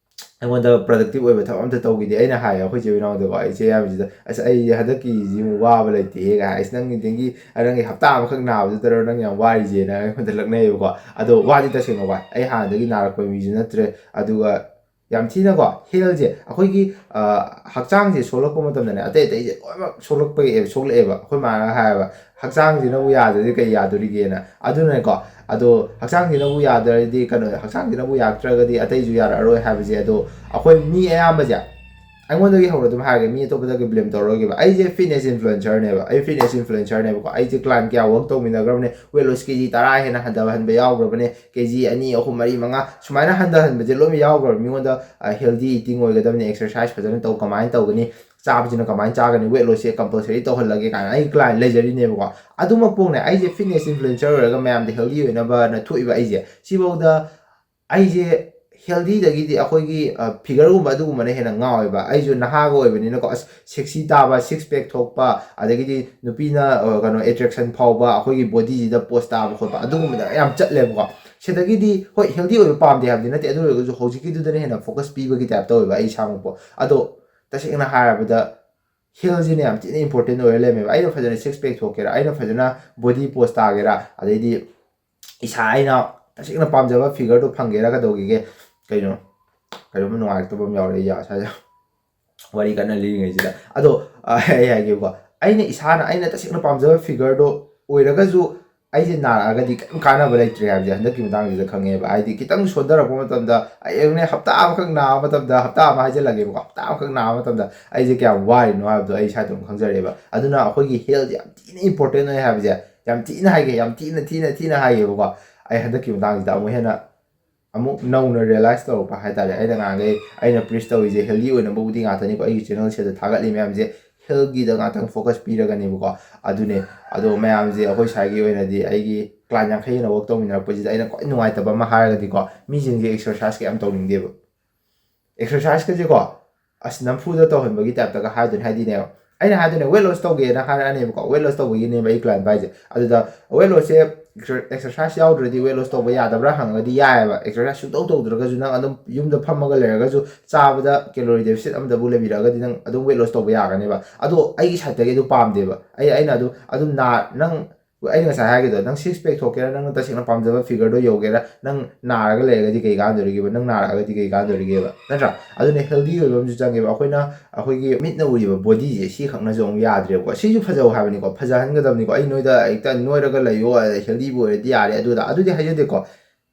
ꯑꯩꯉꯣꯟꯗ productive ꯑꯣꯏꯕ ꯊꯕꯛ ꯑꯝꯇ ꯇꯧꯈꯤꯗꯦ꯫ ꯑꯩꯅ ꯍꯥꯏꯌꯦ ꯑꯩꯈꯣꯏ ꯏꯆꯦ ꯏꯅꯥꯎꯗꯀꯣ, ꯏꯆꯦ ꯏꯌꯥꯝꯕꯁꯤꯗ, "ꯑꯁ, ꯑꯩ ꯍꯟꯗꯛꯀꯤꯁꯤ ꯑꯃꯨꯛ ꯋꯥꯕ ꯂꯩꯇꯦꯍꯦ" ꯀꯥꯏ ꯍꯥꯏꯁꯦ, "ꯅꯪꯒꯤꯗꯒꯤ ꯅꯪꯒꯤ ꯍꯞꯇꯥ ꯑꯃꯈꯛ ꯅꯥꯕꯗꯨꯗꯔꯣ ꯅꯪ ꯌꯥꯝ ꯋꯥꯔꯤꯁꯦꯅ?" ꯑꯩꯉꯣꯟꯗ ꯂꯛꯅꯩꯌꯦꯕꯀꯣ꯫ ꯑꯗꯣ ꯋꯥꯗꯤ ꯇꯁꯦꯡꯅ ꯋꯥꯏ꯫ ꯑꯩ ꯍꯥꯟꯅꯗꯒꯤ ꯅꯥꯔꯛꯄ ꯃꯤꯁꯨ ꯅꯠꯇ꯭ꯔꯦ꯫ ꯑꯗꯨꯒ ꯌꯥꯝ ꯊꯤꯅꯀꯣ, healthꯁꯦ ꯑꯩꯈꯣꯏꯒꯤ, ꯑ, ꯍꯛꯆꯥꯡꯁꯦ ꯁꯣꯛꯂꯛꯄ ꯃꯇꯝꯗꯅꯦ, ꯑꯇꯩ ꯑꯇꯩꯁꯦ ꯂꯣꯏꯅꯃꯛ ꯁꯣꯛꯂꯛꯄꯒꯤ, ꯁꯣꯛꯂꯛꯑꯦꯕ꯫ ꯑꯩꯈꯣꯏ ꯃꯥꯅ ꯍꯥꯏꯌꯦꯕ, "ꯍꯛꯆꯥꯡꯁꯤꯅꯕꯨ ꯌꯥꯗ꯭ꯔꯗꯤ ꯀꯩ ꯌꯥꯗꯣꯔꯤꯒꯦꯅ?" ꯑꯗꯨꯅꯀꯣ, ꯑꯗꯣ ꯍꯛꯆꯥꯡꯁꯤꯅꯕꯨ ꯌꯥꯗ꯭ꯔꯗꯤ, ꯀꯩꯅꯣ, ꯍꯛꯆꯥꯡꯁꯤꯅꯕꯨ ꯌꯥꯔꯛꯇ꯭ꯔꯒꯗꯤ ꯑꯇꯩꯁꯨ ꯌꯥꯔꯛꯑꯔꯣꯏ ꯍꯥꯏꯕꯁꯦ꯫ ꯑꯗꯣ ꯑꯩꯈꯣꯏ ꯃꯤ ꯑꯌꯥꯝꯕꯁꯦ, ꯑꯩꯉꯣꯟꯗꯒꯤ ꯍꯧꯅ ꯑꯗꯨꯝ ꯍꯥꯏꯔꯒꯦ, ꯃꯤ ꯑꯇꯣꯞꯄꯗꯒꯤ blame ꯇꯧꯔꯣꯏꯒꯦꯕ꯫ ꯑꯩꯁꯦ fitness influencerꯅꯦꯕ꯫ ꯑꯩ fitness influencerꯅꯦꯕꯀꯣ꯫ ꯑꯩꯁꯦ client ꯀꯌꯥ work ꯇꯧꯃꯤꯟꯅꯈ꯭ꯔꯕꯅꯦ꯫ Weight loss ꯀꯦ ꯖꯤ ꯇꯔꯥ ꯍꯦꯟꯅ ꯍꯟꯊꯍꯟꯕ ꯌꯥꯎꯈ꯭ꯔꯕꯅꯦ꯫ ꯀꯦ ꯖꯤ ꯑꯅꯤ, ꯑꯍꯨꯝ, ꯃꯔꯤ, ꯃꯉꯥ ꯁꯨꯃꯥꯏꯅ ꯍꯟꯊꯍꯟꯕꯁꯦ ꯂꯣꯏꯅ ꯌꯥꯎꯈ꯭ꯔꯕꯅꯦ꯫ ꯃꯤꯉꯣꯟꯗ, ꯑ, healthy eating ꯑꯣꯏꯒꯗꯕꯅꯤ, exercise ꯐꯖꯅ ꯇꯧ, ꯀꯃꯥꯏꯅ ꯇꯧꯒꯅꯤ, ꯆꯥꯕꯁꯤꯅ ꯀꯃꯥꯏꯅ ꯆꯥꯒꯅꯤ, weight lossꯁꯦ compulsory ꯇꯧꯍꯜꯂꯒꯦ ꯀꯥꯏꯅ ꯑꯩ client ꯂꯩꯖꯔꯤꯅꯦꯕꯀꯣ꯫ ꯑꯗꯨꯃꯛꯄꯨꯅꯦ, ꯑꯩꯁꯦ fitness influencer ꯑꯣꯏꯔꯒ ꯃꯌꯥꯝꯗ healthy ꯑꯣꯏꯅꯕꯅ ꯊꯣꯛꯏꯕ ꯑꯩꯁꯦ, ꯁꯤꯐꯧꯗ ꯑꯩꯁꯦ healthyꯗꯒꯤꯗꯤ ꯑꯩꯈꯣꯏꯒꯤ, ꯑ, figureꯒꯨꯝꯕ ꯑꯗꯨꯒꯨꯝꯕꯅ ꯍꯦꯟꯅ ꯉꯥꯎꯋꯦꯕ꯫ ꯑꯩꯁꯨ ꯅꯍꯥꯒ ꯑꯣꯏꯕꯅꯤꯅꯀꯣ, ꯑꯁ, sexy ꯇꯥꯕ, six pack ꯊꯣꯛꯄ, ꯑꯗꯒꯤꯗꯤ ꯅꯨꯄꯤꯅ, ꯑ, ꯀꯩꯅꯣ, attraction ꯐꯥꯎꯕ ꯑꯩꯈꯣꯏꯒꯤ bodyꯁꯤꯗ pose ꯇꯥꯕ ꯈꯣꯠꯄ ꯑꯗꯨꯒꯨꯝꯕꯗ ꯌꯥꯝ ꯆꯠꯂꯦꯕꯀꯣ꯫ ꯁꯤꯗꯒꯤꯗꯤ ꯍꯣꯏ, healthy ꯑꯣꯏꯕ ꯄꯥꯝꯗꯦ ꯍꯥꯏꯕꯗꯤ ꯅꯠꯇꯦ, ꯑꯗꯨ ꯑꯣꯏꯔꯒꯁꯨ ꯍꯧꯖꯤꯛꯀꯤꯗꯨꯗꯅ ꯍꯦꯟꯅ focus ꯄꯤꯕꯒꯤ type ꯇꯧꯋꯦꯕ ꯑꯩ ꯏꯁꯥꯃꯛꯄꯨ꯫ ꯑꯗꯣ ꯇꯁꯦꯡꯅ ꯍꯥꯏꯔꯕꯗ healthꯁꯤꯅ ꯌꯥꯝ ꯊꯤꯅ important ꯑꯣꯏꯔ ꯂꯩꯔꯝꯃꯦꯕ꯫ ꯑꯩꯅ ꯐꯖꯅ six pack ꯊꯣꯛꯀꯦꯔꯥ, ꯑꯩꯅ ꯐꯖꯅ body pose ꯇꯥꯒꯦꯔꯥ, ꯑꯗꯩꯗꯤ ꯏꯁꯥ ꯑꯩꯅ ꯇꯁꯦꯡꯅ ꯄꯥꯝꯖꯕ figureꯗꯣ ꯐꯪꯒꯦꯔꯥ ꯀꯩꯗꯧꯒꯦꯒꯦ? ꯀꯩꯅꯣ, ꯀꯩꯅꯣꯝꯃ ꯅꯨꯡꯉꯥꯏꯔꯛꯇꯕ ꯑꯃ ꯌꯥꯎꯔꯦ ꯑꯩ ꯏꯁꯥꯁꯦ꯫ ꯋꯥꯔꯤ ꯀꯟꯅ ꯂꯤꯔꯤꯉꯩꯁꯤꯗ꯫ ꯑꯗꯣ, ꯑ, ꯑꯩ ꯍꯥꯏꯒꯦꯕꯀꯣ, ꯑꯩꯅ ꯏꯁꯥꯅ, ꯑꯩꯅ ꯇꯁꯦꯡꯅ ꯄꯥꯝꯖꯕ figureꯗꯣ ꯑꯣꯏꯔꯒꯁꯨ ꯑꯩꯁꯦ ꯅꯥꯔꯛꯑꯒꯗꯤ ꯀꯔꯤꯝ ꯀꯥꯟꯅꯕ ꯂꯩꯇ꯭ꯔꯦ ꯍꯥꯏꯕꯁꯦ ꯍꯟꯗꯛꯀꯤ ꯃꯇꯥꯡꯁꯤꯗ ꯈꯪꯉꯦꯕ꯫ ꯍꯥꯏꯗꯤ ꯈꯤꯇꯪ ꯁꯣꯟꯊꯔꯛꯄ ꯃꯇꯝꯗ, ꯑꯩꯅꯦ ꯍꯞꯇꯥ ꯑꯃꯈꯛ ꯅꯥꯕ ꯃꯇꯝꯗ, ꯍꯞꯇꯥ ꯑꯃ ꯍꯥꯏꯖꯤꯜꯂꯒꯦꯕꯀꯣ, ꯍꯞꯇꯥ ꯑꯃꯈꯛ ꯅꯥꯕ ꯃꯇꯝꯗ ꯑꯩꯁꯦ ꯀꯌꯥꯝ ꯋꯥꯔꯤꯅꯣ ꯍꯥꯏꯕꯗꯣ ꯑꯩ ꯏꯁꯥ ꯑꯗꯨꯝ ꯈꯪꯖꯔꯦꯕ꯫ ꯑꯗꯨꯅ ꯑꯩꯈꯣꯏꯒꯤ health ꯌꯥꯝ ꯊꯤꯅ important ꯑꯣꯏ ꯍꯥꯏꯕꯁꯦ ꯌꯥꯝ ꯊꯤꯅ ꯍꯥꯏꯒꯦ, ꯌꯥꯝ ꯊꯤꯅ, ꯊꯤꯅ, ꯊꯤꯅ ꯍꯥꯏꯒꯦꯕꯀꯣ꯫ ꯑꯩ ꯍꯟꯗꯛꯀꯤ ꯃꯇꯥꯡꯁꯤꯗ ꯑꯃꯨꯛ ꯍꯦꯟꯅ ꯑꯃꯨꯛ ꯅꯧꯅ realize ꯇꯧꯔꯛꯄ ꯍꯥꯏꯇꯥꯔꯦ꯫ ꯑꯩꯅ ꯉꯥꯡꯈꯩ ꯑꯩꯅ preach ꯇꯧꯔꯤꯁꯦ healthy ꯑꯣꯏꯅꯕꯕꯨꯗꯤ ꯉꯥꯛꯇꯅꯤꯀꯣ꯫ ꯑꯩꯒꯤ channelꯁꯤꯗ ꯊꯥꯒꯠꯂꯤ ꯃꯌꯥꯝꯁꯦ ꯍꯦꯜꯒꯤꯗ ꯉꯥꯛꯇꯪ ꯐꯣꯀꯁ ꯄꯤꯔꯒꯅꯦꯕꯀꯣ꯫ ꯑꯗꯨꯅꯦ꯫ ꯑꯗꯣ ꯃꯌꯥꯝꯁꯦ ꯑꯩꯈꯣꯏ ꯁ꯭ꯋꯥꯏꯒꯤ ꯑꯣꯏꯅꯗꯤ ꯑꯩꯒꯤ ꯀ꯭ꯂꯥꯏꯟ ꯌꯥꯡꯈꯩ ꯍꯦꯟꯅ ꯋꯥꯛ ꯇꯧꯃꯤꯟꯅꯔꯛꯄꯁꯤꯗ ꯑꯩꯅ ꯈ꯭ꯋꯥꯏ ꯅꯨꯡꯉꯥꯏꯇꯕ ꯑꯃ ꯍꯥꯏꯔꯒꯗꯤꯀꯣ, ꯃꯤꯁꯤꯡꯁꯦ ꯑꯦꯛꯁꯔꯁꯥꯏꯁ ꯀꯌꯥꯝ ꯇꯧꯅꯤꯡꯗꯦꯕ꯫ ꯑꯦꯛꯁꯔꯁꯥꯏꯁꯀꯁꯦꯀꯣ ꯑꯁ ꯅꯝꯐꯨꯗ ꯇꯧꯍꯟꯕꯒꯤ ꯇꯥꯏꯞꯇꯒ ꯍꯥꯏꯗꯣꯏꯅꯦ꯫ ꯍꯥꯏꯗꯤꯅꯦ, ꯑꯩꯅ ꯍꯥꯏꯗꯣꯏꯅꯦ ꯋꯦꯠ ꯂꯣꯁ ꯇꯧꯒꯦꯅ ꯍꯥꯏꯔꯛꯑꯅꯦꯕꯀꯣ꯫ ꯋꯦꯠ ꯂꯣꯁ ꯇꯧꯕꯒꯤꯅꯦꯕ ꯑꯩ ꯀ꯭ꯂꯥꯏꯟ ꯄꯥꯏꯁꯦ꯫ ꯑꯗꯨꯗ ꯋꯦꯠ ꯂꯣꯁꯁꯦ ꯑꯦꯛꯁꯔꯁꯥꯏꯁ ꯌꯥꯎꯗ꯭ꯔꯗꯤ ꯋꯦꯠ ꯂꯣꯁ ꯇꯧꯕ ꯌꯥꯗꯕ꯭ꯔꯥ ꯍꯪꯉꯒꯗꯤ ꯌꯥꯏꯑꯕ꯫ ꯑꯦꯛꯁꯔꯁꯥꯏꯁ ꯁꯨꯡꯇꯧ ꯇꯧꯗ꯭ꯔꯒꯁꯨ ꯅꯪ ꯑꯗꯨꯝ ꯌꯨꯝꯗ ꯐꯝꯃꯒ ꯂꯩꯔꯒꯁꯨ ꯆꯥꯕꯗ ꯀꯦꯂꯣꯔꯤ ꯗꯦꯐꯤꯁꯤꯠ ꯑꯃꯗꯕꯨ ꯂꯩꯕꯤꯔꯛꯑꯒꯗꯤ ꯅꯪ ꯑꯗꯨꯝ ꯋꯦꯠ ꯂꯣꯁ ꯇꯧꯕ ꯌꯥꯒꯅꯦꯕ꯫ ꯑꯗꯣ ꯑꯩꯒꯤ ꯁꯥꯏꯠꯇꯒꯤ ꯑꯗꯨ ꯄꯥꯝꯗꯦꯕ꯫ ꯑꯩ ꯑꯩꯅ ꯑꯗꯨꯝ ꯑꯗꯨꯝ ꯅꯥ ꯅꯪ ꯑꯩꯅ ꯉꯁꯥꯏ ꯍꯥꯏꯒꯤꯗꯣ, ꯅꯪ ꯁꯤꯛꯁ ꯄꯦꯛ ꯊꯣꯛꯀꯦꯔꯥ, ꯅꯪꯅ ꯇꯁꯦꯡꯅ ꯄꯥꯝꯖꯕ ꯐꯤꯒꯔꯗꯣ ꯌꯧꯒꯦꯔꯥ, ꯅꯪ ꯅꯥꯔꯒ ꯂꯩꯔꯒꯗꯤ ꯀꯩ ꯀꯥꯟꯗꯧꯔꯤꯒꯦꯕ? ꯅꯪ ꯅꯥꯔꯛꯑꯒꯗꯤ ꯀꯩ ꯀꯥꯟꯗꯧꯔꯤꯒꯦꯕ? ꯅꯠꯇ꯭ꯔꯥ? ꯑꯗꯨꯅ ꯍꯦꯜꯗꯤ ꯑꯣꯏꯕ ꯑꯃꯁꯨ ꯆꯪꯉꯦꯕ꯫ ꯑꯩꯈꯣꯏꯅ ꯑꯩꯈꯣꯏꯒꯤ ꯃꯤꯠꯅ ꯎꯔꯤꯕ ꯕꯣꯗꯤꯁꯦ ꯁꯤꯈꯛꯅꯁꯨ ꯑꯃꯨꯛ ꯌꯥꯗ꯭ꯔꯦꯕꯀꯣ꯫ ꯁꯤꯁꯨ ꯐꯖꯧ ꯍꯥꯏꯕꯅꯤꯀꯣ, ꯐꯖꯍꯟꯒꯗꯕꯅꯤꯀꯣ꯫ ꯑꯩ ꯅꯣꯏꯗ ꯍꯦꯛꯇ ꯅꯣꯏꯔꯒ ꯂꯩꯌꯣ, ꯍꯦꯜꯗꯤꯕꯨ ꯑꯣꯏꯔꯗꯤ ꯌꯥꯔꯦ, ꯑꯗꯨꯗ ꯑꯗꯨꯗꯤ ꯍꯥꯏꯖꯗꯦꯀꯣ꯫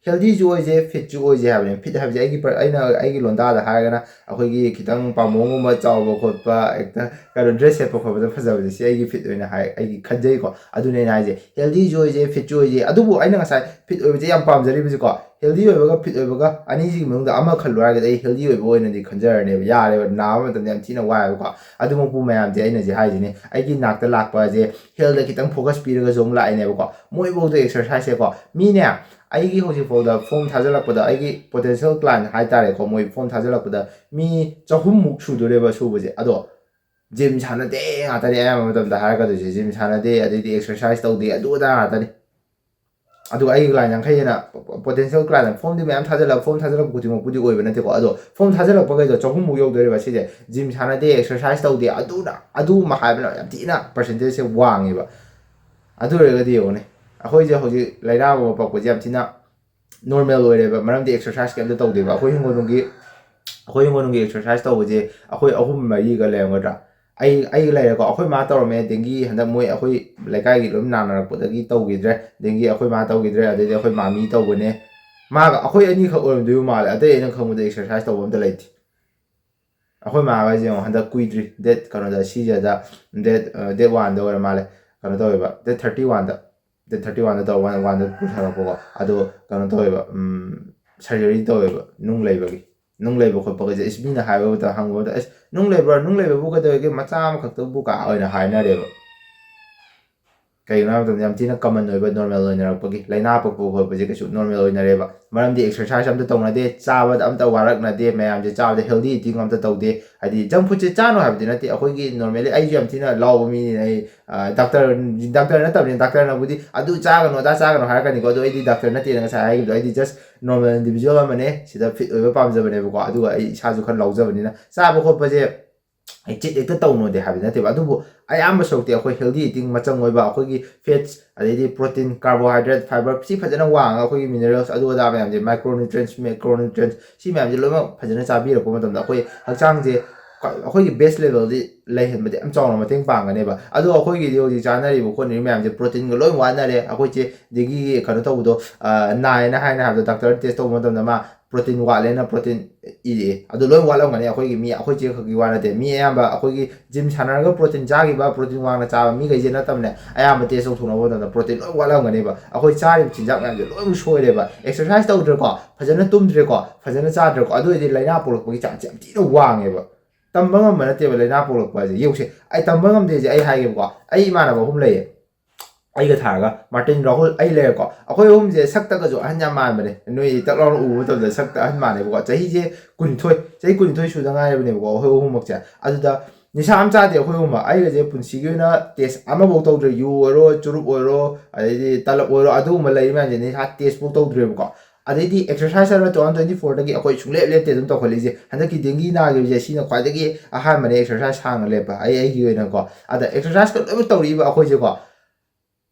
ꯍꯦꯜꯗꯤꯁꯨ ꯑꯣꯏꯁꯦ, ꯐꯤꯠꯁꯨ ꯑꯣꯏꯁꯦ ꯍꯥꯏꯕꯅꯦ꯫ ꯐꯤꯠ ꯍꯥꯏꯕꯁꯦ ꯑꯩꯒꯤ ꯄꯔ-, ꯑꯩꯅ ꯑꯩꯒꯤ ꯂꯣꯟꯗꯥꯗ ꯍꯥꯏꯔꯒꯅ ꯑꯩꯈꯣꯏꯒꯤ ꯈꯤꯇꯪ ꯄꯥꯝꯕꯣꯝꯒꯨꯝꯕ ꯆꯥꯎꯕ ꯈꯣꯠꯄ, ꯍꯦꯛꯇ ꯀꯩꯅꯣ, ꯗ꯭ꯔꯦꯁ ꯁꯦꯠꯄ ꯈꯣꯠꯄꯗ ꯐꯖꯕꯁꯦ ꯁꯤ ꯑꯩꯒꯤ ꯐꯤꯠ ꯑꯣꯏꯅ ꯍꯥꯏ, ꯑꯩꯒꯤ ꯈꯟꯖꯩꯀꯣ꯫ ꯑꯗꯨꯅꯦ ꯑꯩꯅ ꯍꯥꯏꯁꯦ, ꯍꯦꯜꯗꯤꯁꯨ ꯑꯣꯏꯁꯦ, ꯐꯤꯠꯁꯨ ꯑꯣꯏꯁꯦ꯫ ꯑꯗꯨꯕꯨ ꯑꯩꯅ ꯉꯁꯥꯏ ꯐꯤꯠ ꯑꯣꯏꯕꯁꯦ ꯌꯥꯝ ꯄꯥꯝꯖꯔꯤꯕꯁꯦꯀꯣ, ꯍꯦꯜꯗꯤ ꯑꯣꯏꯕꯒ ꯐꯤꯠ ꯑꯣꯏꯕꯒ ꯑꯅꯤꯁꯤꯒꯤ ꯃꯅꯨꯡꯗ ꯑꯃ ꯈꯜꯂꯨ ꯍꯥꯏꯔꯒꯗꯤ ꯑꯩ ꯍꯦꯜꯗꯤ ꯑꯣꯏꯕ ꯑꯣꯏꯅꯗꯤ ꯈꯟꯖꯔꯅꯦꯕ꯫ ꯌꯥꯔꯦꯕ, ꯅꯥꯕ ꯃꯇꯝꯗ ꯌꯥꯝ ꯊꯤꯅ ꯋꯥꯏꯑꯦꯕꯀꯣ꯫ ꯑꯗꯨꯃꯛꯄꯨ ꯃꯌꯥꯝꯁꯦ ꯑꯩꯅ ꯍꯧꯖꯤꯛ ꯍꯥꯏꯁꯤꯅꯦ, ꯑꯩꯒꯤ ꯅꯥꯛꯇ ꯂꯥꯛꯄꯁꯦ ꯍꯦꯜꯗ ꯈꯤꯇꯪ ꯐꯣꯀꯁ ꯄꯤꯔꯒꯁꯨ ꯑꯃꯨꯛ ꯂꯥꯛꯏꯅꯦꯕꯀꯣ꯫ ꯃꯣꯏꯐꯧꯗ ꯑꯦꯛꯁꯔꯁꯥꯏꯁꯁꯦꯀꯣ, ꯃꯤꯅꯦ, ꯑꯩꯒꯤ ꯍꯧꯖꯤꯛꯐꯥꯎꯗ ꯐꯣꯝ ꯊꯥꯖꯤꯜꯂꯛꯄꯗ, ꯑꯩꯒꯤ ꯄꯣꯇꯦꯟꯁꯤꯌꯦꯜ ꯀ꯭ꯂꯥꯏꯟ ꯍꯥꯏꯇꯥꯔꯦꯀꯣ, ꯃꯣꯏ ꯐꯣꯝ ꯊꯥꯖꯤꯜꯂꯛꯄꯗ ꯃꯤ ꯆꯍꯨꯝꯃꯨꯛ ꯁꯨꯗꯣꯔꯦꯕ ꯁꯨꯕꯁꯦ꯫ ꯑꯗꯣ ꯖꯤꯝ ꯁꯥꯟꯅꯗꯦ ꯉꯥꯛꯇꯅꯤ ꯑꯌꯥꯝꯕ ꯃꯇꯝꯗ ꯍꯥꯏꯔꯛꯀꯗꯣꯏꯁꯦ꯫ ꯖꯤꯝ ꯁꯥꯟꯅꯗꯦ, ꯑꯗꯩꯗꯤ ꯑꯦꯛꯁꯔꯁꯥꯏꯁ ꯇꯧꯗꯦ, ꯑꯗꯨ ꯑꯗꯥ ꯉꯥꯛꯇꯅꯤ꯫ ꯑꯗꯨꯒ ꯑꯩꯒꯤ ꯀ꯭ꯂꯥꯏꯟ ꯌꯥꯡꯈꯩ ꯍꯦꯟꯅ, ꯄꯣꯇꯦꯟꯁꯤꯌꯦꯜ ꯀ꯭ꯂꯥꯏꯟ, ꯐꯣꯝꯗꯤ ꯃꯌꯥꯝ ꯊꯥꯖꯤꯜꯂꯒ, ꯐꯣꯝ ꯊꯥꯖꯤꯜꯂꯛꯄ ꯈꯨꯗꯤꯡꯃꯛꯄꯨꯗꯤ ꯑꯣꯏꯕ ꯅꯠꯇꯦꯀꯣ꯫ ꯑꯗꯣ ꯐꯣꯝ ꯊꯥꯖꯤꯜꯂꯛꯄꯈꯩꯗꯣ ꯆꯍꯨꯝꯃꯨꯛ ꯌꯧꯗꯣꯔꯦꯕ ꯁꯤꯁꯦ꯫ ꯖꯤꯝ ꯁꯥꯟꯅꯗꯦ, ꯑꯦꯛꯁꯔꯁꯥꯏꯁ ꯇꯧꯗꯦ, ꯑꯗꯨꯅ ꯑꯗꯨꯒꯨꯝꯕ ꯍꯥꯏꯕꯅ ꯌꯥꯝ ꯊꯤꯅ ꯄꯔꯁꯦꯟꯇꯦꯖꯁꯦ ꯋꯥꯡꯉꯦꯕ꯫ ꯑꯗꯨ ꯑꯣꯏꯔꯒꯗꯤ ꯌꯦꯡꯉꯨꯅꯦ, ꯑꯩꯈꯣꯏꯁꯦ ꯍꯧꯖꯤꯛ ꯂꯥꯏꯅꯥꯒꯨꯝꯕ ꯄꯛꯄꯁꯦ ꯌꯥꯝ ꯊꯤꯅ ꯅꯣꯔꯃꯦꯜ ꯑꯣꯏꯔꯦꯕ, ꯃꯔꯝꯗꯤ ꯑꯦꯛꯁꯔꯁꯥꯏꯁ ꯀꯩꯝꯇ ꯇꯧꯗꯦꯕ꯫ ꯑꯩꯈꯣꯏ ꯍꯤꯡꯒꯣꯜꯅꯨꯡꯒꯤ, ꯑꯩꯈꯣꯏ ꯍꯤꯡꯒꯣꯜꯅꯨꯡꯒꯤ ꯑꯦꯛꯁꯔꯁꯥꯏꯁ ꯇꯧꯕꯁꯦ ꯑꯩꯈꯣꯏ ꯑꯍꯨꯝ ꯃꯔꯤꯒ ꯂꯩꯔꯝꯒꯗ꯭ꯔꯥ? ꯑꯩ, ꯑꯩꯒ ꯂꯩꯔꯦꯀꯣ꯫ ꯑꯩꯈꯣꯏ ꯃꯥ ꯇꯧꯔꯝꯃꯦ, ꯗꯦꯡꯒꯤ ꯍꯟꯗꯛ ꯃꯣꯏ ꯑꯩꯈꯣꯏ ꯂꯩꯀꯥꯏꯒꯤ ꯂꯣꯏ ꯅꯥꯟꯅꯔꯛꯄꯗꯒꯤ ꯇꯧꯈꯤꯗ꯭ꯔꯦ꯫ ꯗꯦꯡꯒꯤ ꯑꯩꯈꯣꯏ ꯃꯥ ꯇꯧꯈꯤꯗ꯭ꯔꯦ, ꯑꯗꯩꯗꯤ ꯑꯩꯈꯣꯏ ꯃꯥꯃꯤ ꯇꯧꯕꯅꯦ꯫ ꯃꯥꯒ ꯑꯩꯈꯣꯏ ꯑꯅꯤꯈꯛ ꯑꯣꯏꯔꯝꯗꯣꯏꯕ ꯃꯥꯜꯂꯦ, ꯑꯇꯩ ꯑꯩꯅ ꯈꯪꯕꯗ ꯑꯦꯛꯁꯔꯁꯥꯏꯁ ꯇꯧꯕ ꯑꯝꯇ ꯂꯩꯇꯦ꯫ ꯑꯩꯈꯣꯏ ꯃꯥꯒꯁꯦ ꯌꯦꯡꯉꯣ, ꯍꯟꯗꯛ ꯀꯨꯏꯗ꯭ꯔꯤ, ꯗꯦꯠ ꯀꯩꯅꯣꯗ, ꯁꯤꯖꯗ, ꯗꯦꯠ, ꯑ, ꯗꯦꯠ ꯋꯥꯟꯗ ꯑꯣꯏꯔ ꯃꯥꯜꯂꯦ, ꯀꯩꯅꯣ ꯇꯧꯋꯦꯕ, ꯗꯦꯠ ꯊꯥꯔꯇꯤ ꯋꯥꯟꯗ, ꯗꯦꯠ ꯊꯥꯔꯇꯤ ꯋꯥꯟꯗ ꯇꯧꯔ ꯋꯥꯟ, ꯋꯥꯟꯗ ꯄꯨꯊꯔꯛꯄꯀꯣ꯫ ꯑꯗꯣ ꯀꯩꯅꯣ ꯇꯧꯋꯦꯕ, ꯎꯝ, ꯁꯔꯖꯔꯤ ꯇꯧꯋꯦꯕ, ꯅꯨꯡ ꯂꯩꯕꯒꯤ꯫ ꯅꯨꯡ ꯂꯩꯕ ꯈꯣꯠꯄꯒꯁꯦ, ꯏꯁ, ꯃꯤꯅ ꯍꯥꯏꯕ ꯃꯇꯝꯗ, ꯍꯪꯕ ꯃꯇꯝꯗ, "ꯑꯁ, ꯅꯨꯡ ꯂꯩꯕ꯭ꯔꯥ? ꯅꯨꯡ ꯂꯩꯕꯕꯨ ꯀꯩꯗꯧꯋꯦꯒꯦ? ꯃꯆꯥ ꯑꯃꯈꯛꯇꯕꯨ" ꯀꯥ ꯑꯣꯏꯅ ꯍꯥꯏꯅꯔꯦꯕ꯫ ꯀꯩꯒꯤꯅꯣ ꯍꯥꯏꯕ ꯃꯇꯝꯗ, ꯌꯥꯝ ꯊꯤꯅ ꯀꯃꯟ ꯑꯣꯏꯕ, ꯅꯣꯔꯃꯦꯜ ꯑꯣꯏꯅꯔꯛꯄꯒꯤ, ꯂꯥꯏꯅꯥ ꯄꯛꯄ ꯈꯣꯠꯄꯁꯦ ꯀꯩꯁꯨ ꯅꯣꯔꯃꯦꯜ ꯑꯣꯏꯅꯔꯦꯕ꯫ ꯃꯔꯝꯗꯤ ꯑꯦꯛꯁꯔꯁꯥꯏꯁ ꯑꯝꯇ ꯇꯧꯅꯗꯦ, ꯆꯥꯕꯗ ꯑꯝꯇ ꯋꯥꯔꯛꯅꯗꯦ, ꯃꯌꯥꯝꯁꯦ ꯆꯥꯕꯗ ꯍꯦꯜꯗꯤ ꯏꯇꯤꯡ ꯑꯝꯇ ꯇꯧꯗꯦ꯫ ꯍꯥꯏꯗꯤ ꯖꯪ ꯐꯨꯗꯁꯦ ꯆꯥꯅꯨ ꯍꯥꯏꯕꯗꯤ ꯅꯠꯇꯦ, ꯑꯩꯈꯣꯏꯒꯤ ꯅꯣꯔꯃꯦꯜꯂꯤ ꯑꯩꯁꯨ ꯌꯥꯝ ꯊꯤꯅ ꯂꯥꯎꯕ ꯃꯤꯅꯤꯅ, ꯑꯩ ꯗꯥꯛꯇꯔ ꯗꯥꯛꯇꯔ ꯅꯠꯇꯕꯅꯤ, ꯗꯥꯛꯇꯔꯅꯕꯨꯗꯤ "ꯑꯗꯨ ꯆꯥꯒꯅꯨ, ꯑꯗꯥ ꯆꯥꯒꯅꯨ" ꯍꯥꯏꯔꯛꯀꯅꯤꯀꯣ꯫ ꯑꯗꯣ ꯑꯩꯗꯤ ꯗꯥꯛꯇꯔ ꯅꯠꯇꯦꯅ ꯉꯁꯥꯏ ꯍꯥꯏꯈꯤꯕꯗꯣ, ꯑꯩꯗꯤ ꯖꯁ ꯅꯣꯔꯃꯦꯜ ꯏꯟꯗꯤꯕꯤꯖꯨꯋꯦꯜ ꯑꯃꯅꯦ, ꯁꯤꯗ ꯐꯤꯠ ꯑꯣꯏꯕ ꯄꯥꯝꯖꯕꯅꯦꯕꯀꯣ꯫ ꯑꯗꯨꯒ ꯑꯩ ꯏꯁꯥꯁꯨ ꯈꯔ ꯂꯥꯎꯖꯕꯅꯤꯅ, ꯆꯥꯕ ꯈꯣꯠꯄꯁꯦ ꯑꯩ ꯆꯤꯠ ꯍꯦꯛꯇ ꯇꯧꯅꯣꯗꯤ ꯍꯥꯏꯕꯗꯤ ꯅꯠꯇꯦꯕ, ꯑꯗꯨꯕꯨ ꯑꯌꯥꯝꯕ ꯁꯔꯨꯛꯇꯤ ꯑꯩꯈꯣꯏ ꯍꯦꯜꯗꯤ ꯏꯇꯤꯡ ꯃꯆꯪ ꯑꯣꯏꯕ, ꯑꯩꯈꯣꯏꯒꯤ ꯐꯦꯠꯁ, ꯑꯗꯩꯗꯤ ꯄ꯭ꯔꯣꯇꯤꯟ, ꯀꯥꯔꯕꯣꯍꯥꯏꯗ꯭ꯔꯦꯠ, ꯐꯥꯏꯕꯔ, ꯁꯤ ꯐꯖꯅ ꯋꯥꯡꯉꯒ, ꯑꯩꯈꯣꯏꯒꯤ ꯃꯤꯅꯔꯦꯜꯁ, ꯑꯗꯨ ꯑꯗꯥ ꯃꯌꯥꯝꯁꯦ, ꯃꯥꯏꯀ꯭ꯔꯣꯅ꯭ꯌꯨꯇ꯭ꯔꯤꯌꯦꯟꯠꯁ, ꯃꯦꯀ꯭ꯔꯣꯅ꯭ꯌꯨꯇ꯭ꯔꯤꯌꯦꯟꯠꯁ, ꯁꯤ ꯃꯌꯥꯝꯁꯦ ꯂꯣꯏꯅꯃꯛ ꯐꯖꯅ ꯆꯥꯕꯤꯔꯛꯄ ꯃꯇꯝꯗ, ꯑꯩꯈꯣꯏ ꯍꯛꯆꯥꯡꯁꯦ ꯑꯩꯈꯣꯏꯒꯤ ꯕꯦꯁ ꯂꯦꯚꯦꯜꯗꯤ ꯂꯩꯍꯟꯕꯗꯤ ꯌꯥꯝ ꯆꯥꯎꯅ ꯃꯇꯦꯡ ꯄꯥꯡꯒꯅꯦꯕ꯫ ꯑꯗꯣ ꯑꯩꯈꯣꯏꯒꯤꯗꯤ ꯍꯧꯖꯤꯛ ꯆꯥꯅꯔꯤꯕ ꯈꯣꯠꯅꯔꯤꯕ ꯃꯌꯥꯝꯁꯦ ꯄ꯭ꯔꯣꯇꯤꯟꯒ ꯂꯣꯏ ꯋꯥꯠꯅꯔꯦ꯫ ꯑꯩꯈꯣꯏ ꯆꯦ ꯗꯦꯡꯒꯤꯒꯤ ꯀꯩꯅꯣ ꯇꯧꯕꯗꯣ, ꯑ, ꯅꯥꯏꯌꯦꯅ ꯍꯥꯏꯅ ꯍꯥꯏꯕꯗꯣ, ꯗꯥꯛꯇꯔ ꯇꯦꯁ ꯇꯧꯕ ꯃꯇꯝꯗ ꯃꯥ ꯄ꯭ꯔꯣꯇꯤꯟ ꯋꯥꯠꯂꯦꯅ ꯄ꯭ꯔꯣꯇꯤꯟ ꯏꯔꯛꯑꯦ꯫ ꯑꯗꯨ ꯂꯣꯏ ꯋꯥꯠꯂꯝꯒꯅꯤ꯫ ꯑꯩꯈꯣꯏꯒꯤ ꯃꯤ, ꯑꯩꯈꯣꯏ ꯆꯦ ꯈꯛꯀꯤ ꯋꯥ ꯅꯠꯇꯦ, ꯃꯤ ꯑꯌꯥꯝꯕ ꯑꯩꯈꯣꯏꯒꯤ ꯖꯤꯝ ꯁꯥꯟꯅꯔꯒ ꯄ꯭ꯔꯣꯇꯤꯟ ꯆꯥꯈꯤꯕ, ꯄ꯭ꯔꯣꯇꯤꯟ ꯋꯥꯡꯅ ꯆꯥꯕ ꯃꯤꯈꯩꯁꯦ ꯅꯠꯇꯕꯅꯦ, ꯑꯌꯥꯝꯕ ꯇꯦꯁ ꯇꯧꯊꯣꯛꯅꯕ ꯃꯇꯝꯗ ꯄ꯭ꯔꯣꯇꯤꯟ ꯂꯣꯏ ꯋꯥꯠꯂꯝꯒꯅꯦꯕ꯫ ꯑꯩꯈꯣꯏ ꯆꯥꯔꯤꯕ ꯆꯤꯟꯖꯥꯛ ꯃꯌꯥꯝꯁꯦ ꯂꯣꯏꯅꯃꯛ ꯁꯣꯏꯔꯦꯕ꯫ ꯑꯦꯛꯁꯔꯁꯥꯏꯁ ꯇꯧꯗ꯭ꯔꯦꯀꯣ, ꯐꯖꯅ ꯇꯨꯝꯗ꯭ꯔꯦꯀꯣ, ꯐꯖꯅ ꯆꯥꯗ꯭ꯔꯦꯀꯣ, ꯑꯗꯨ ꯑꯣꯏꯔꯗꯤ ꯂꯥꯏꯅꯥ ꯄꯣꯛꯂꯛꯄꯒꯤ ꯆꯥꯟꯁ ꯌꯥꯝ ꯊꯤꯅ ꯋꯥꯡꯉꯦꯕ꯫ ꯇꯝꯕ ꯉꯝꯕ ꯅꯠꯇꯦꯕ ꯂꯥꯏꯅꯥ ꯄꯣꯛꯂꯛꯄ ꯍꯥꯏꯁꯦ꯫ ꯌꯦꯡꯉꯨꯁꯦ, ꯑꯩ ꯇꯝꯕ ꯉꯝꯗꯦꯁꯦ ꯑꯩ ꯍꯥꯏꯒꯦꯕꯀꯣ꯫ ꯑꯩ ꯏꯃꯥꯟꯅꯕ ꯑꯍꯨꯝ ꯂꯩꯌꯦ, ꯑꯩꯒ ꯊꯥꯔꯒ, ꯃꯥꯔꯇꯤꯟ, ꯔꯥꯍꯨꯜ, ꯑꯩ ꯂꯩꯔꯦꯀꯣ꯫ ꯑꯩꯈꯣꯏ ꯑꯍꯨꯝꯁꯦ ꯁꯛꯇꯒꯁꯨ ꯑꯍꯟ ꯌꯥꯝ ꯃꯥꯟꯕꯅꯦ, ꯅꯣꯏ ꯇꯛ ꯂꯥꯎꯅ ꯎꯕ ꯃꯇꯝꯗ ꯁꯛꯇ ꯑꯍꯟ ꯃꯥꯟꯅꯩꯕꯀꯣ꯫ ꯆꯍꯤꯁꯦ ꯀꯨꯟꯅꯤꯊꯣꯏ, ꯆꯍꯤ ꯀꯨꯟꯅꯤꯊꯣꯏ ꯁꯨꯗ ꯉꯥꯏꯔꯕꯅꯦꯕꯀꯣ ꯑꯩꯈꯣꯏ ꯑꯍꯨꯝꯃꯛꯁꯦ꯫ ꯑꯗꯨꯗ ꯅꯤꯁꯥ ꯑꯃ ꯆꯥꯗꯦ ꯑꯩꯈꯣꯏ ꯑꯍꯨꯝꯃꯛ꯫ ꯑꯩꯒꯁꯦ ꯄꯨꯟꯁꯤꯒꯤ ꯑꯣꯏꯅ ꯇꯦꯁ ꯑꯃꯐꯧ ꯇꯧꯗ꯭ꯔꯦ꯫ ꯌꯨ ꯑꯣꯏꯔꯣ, ꯆꯨꯔꯨꯞ ꯑꯣꯏꯔꯣ, ꯑꯗꯩꯗꯤ ꯇꯂꯞ ꯑꯣꯏꯔꯣ, ꯑꯗꯨꯒꯨꯝꯕ ꯂꯩꯔꯤ ꯃꯌꯥꯝꯁꯦ ꯅꯤꯁꯥ ꯇꯦꯁꯐꯧ ꯇꯧꯗ꯭ꯔꯦꯕꯀꯣ꯫ ꯑꯗꯩꯗꯤ ꯑꯦꯛꯁꯔꯁꯥꯏꯁ ꯍꯥꯏꯔꯣ, ꯇꯨ ꯊꯥꯎꯖꯟ ꯇ꯭ꯋꯦꯟꯇꯤ ꯐꯣꯔꯗꯒꯤ ꯑꯩꯈꯣꯏ ꯁꯨꯡꯂꯦꯞ ꯂꯦꯞꯇꯦ ꯑꯗꯨꯝ ꯇꯧꯈꯠꯂꯛꯏꯁꯦ꯫ ꯍꯟꯗꯛꯀꯤ ꯗꯦꯡꯒꯤ ꯅꯥꯈꯤꯕꯁꯦ ꯁꯤꯅ ꯈ꯭ꯋꯥꯏꯗꯒꯤ ꯑꯍꯥꯟꯕꯅꯦ ꯑꯦꯛꯁꯔꯁꯥꯏꯁ ꯁꯥꯡꯅ ꯂꯦꯞꯄ, ꯑꯩ ꯑꯩꯒꯤ ꯑꯣꯏꯅꯀꯣ꯫ ꯑꯗ ꯑꯦꯛꯁꯔꯁꯥꯏꯁꯀ ꯂꯣꯏꯅꯃꯛ ꯇꯧꯔꯛꯏꯕ ꯑꯩꯈꯣꯏꯁꯦꯀꯣ,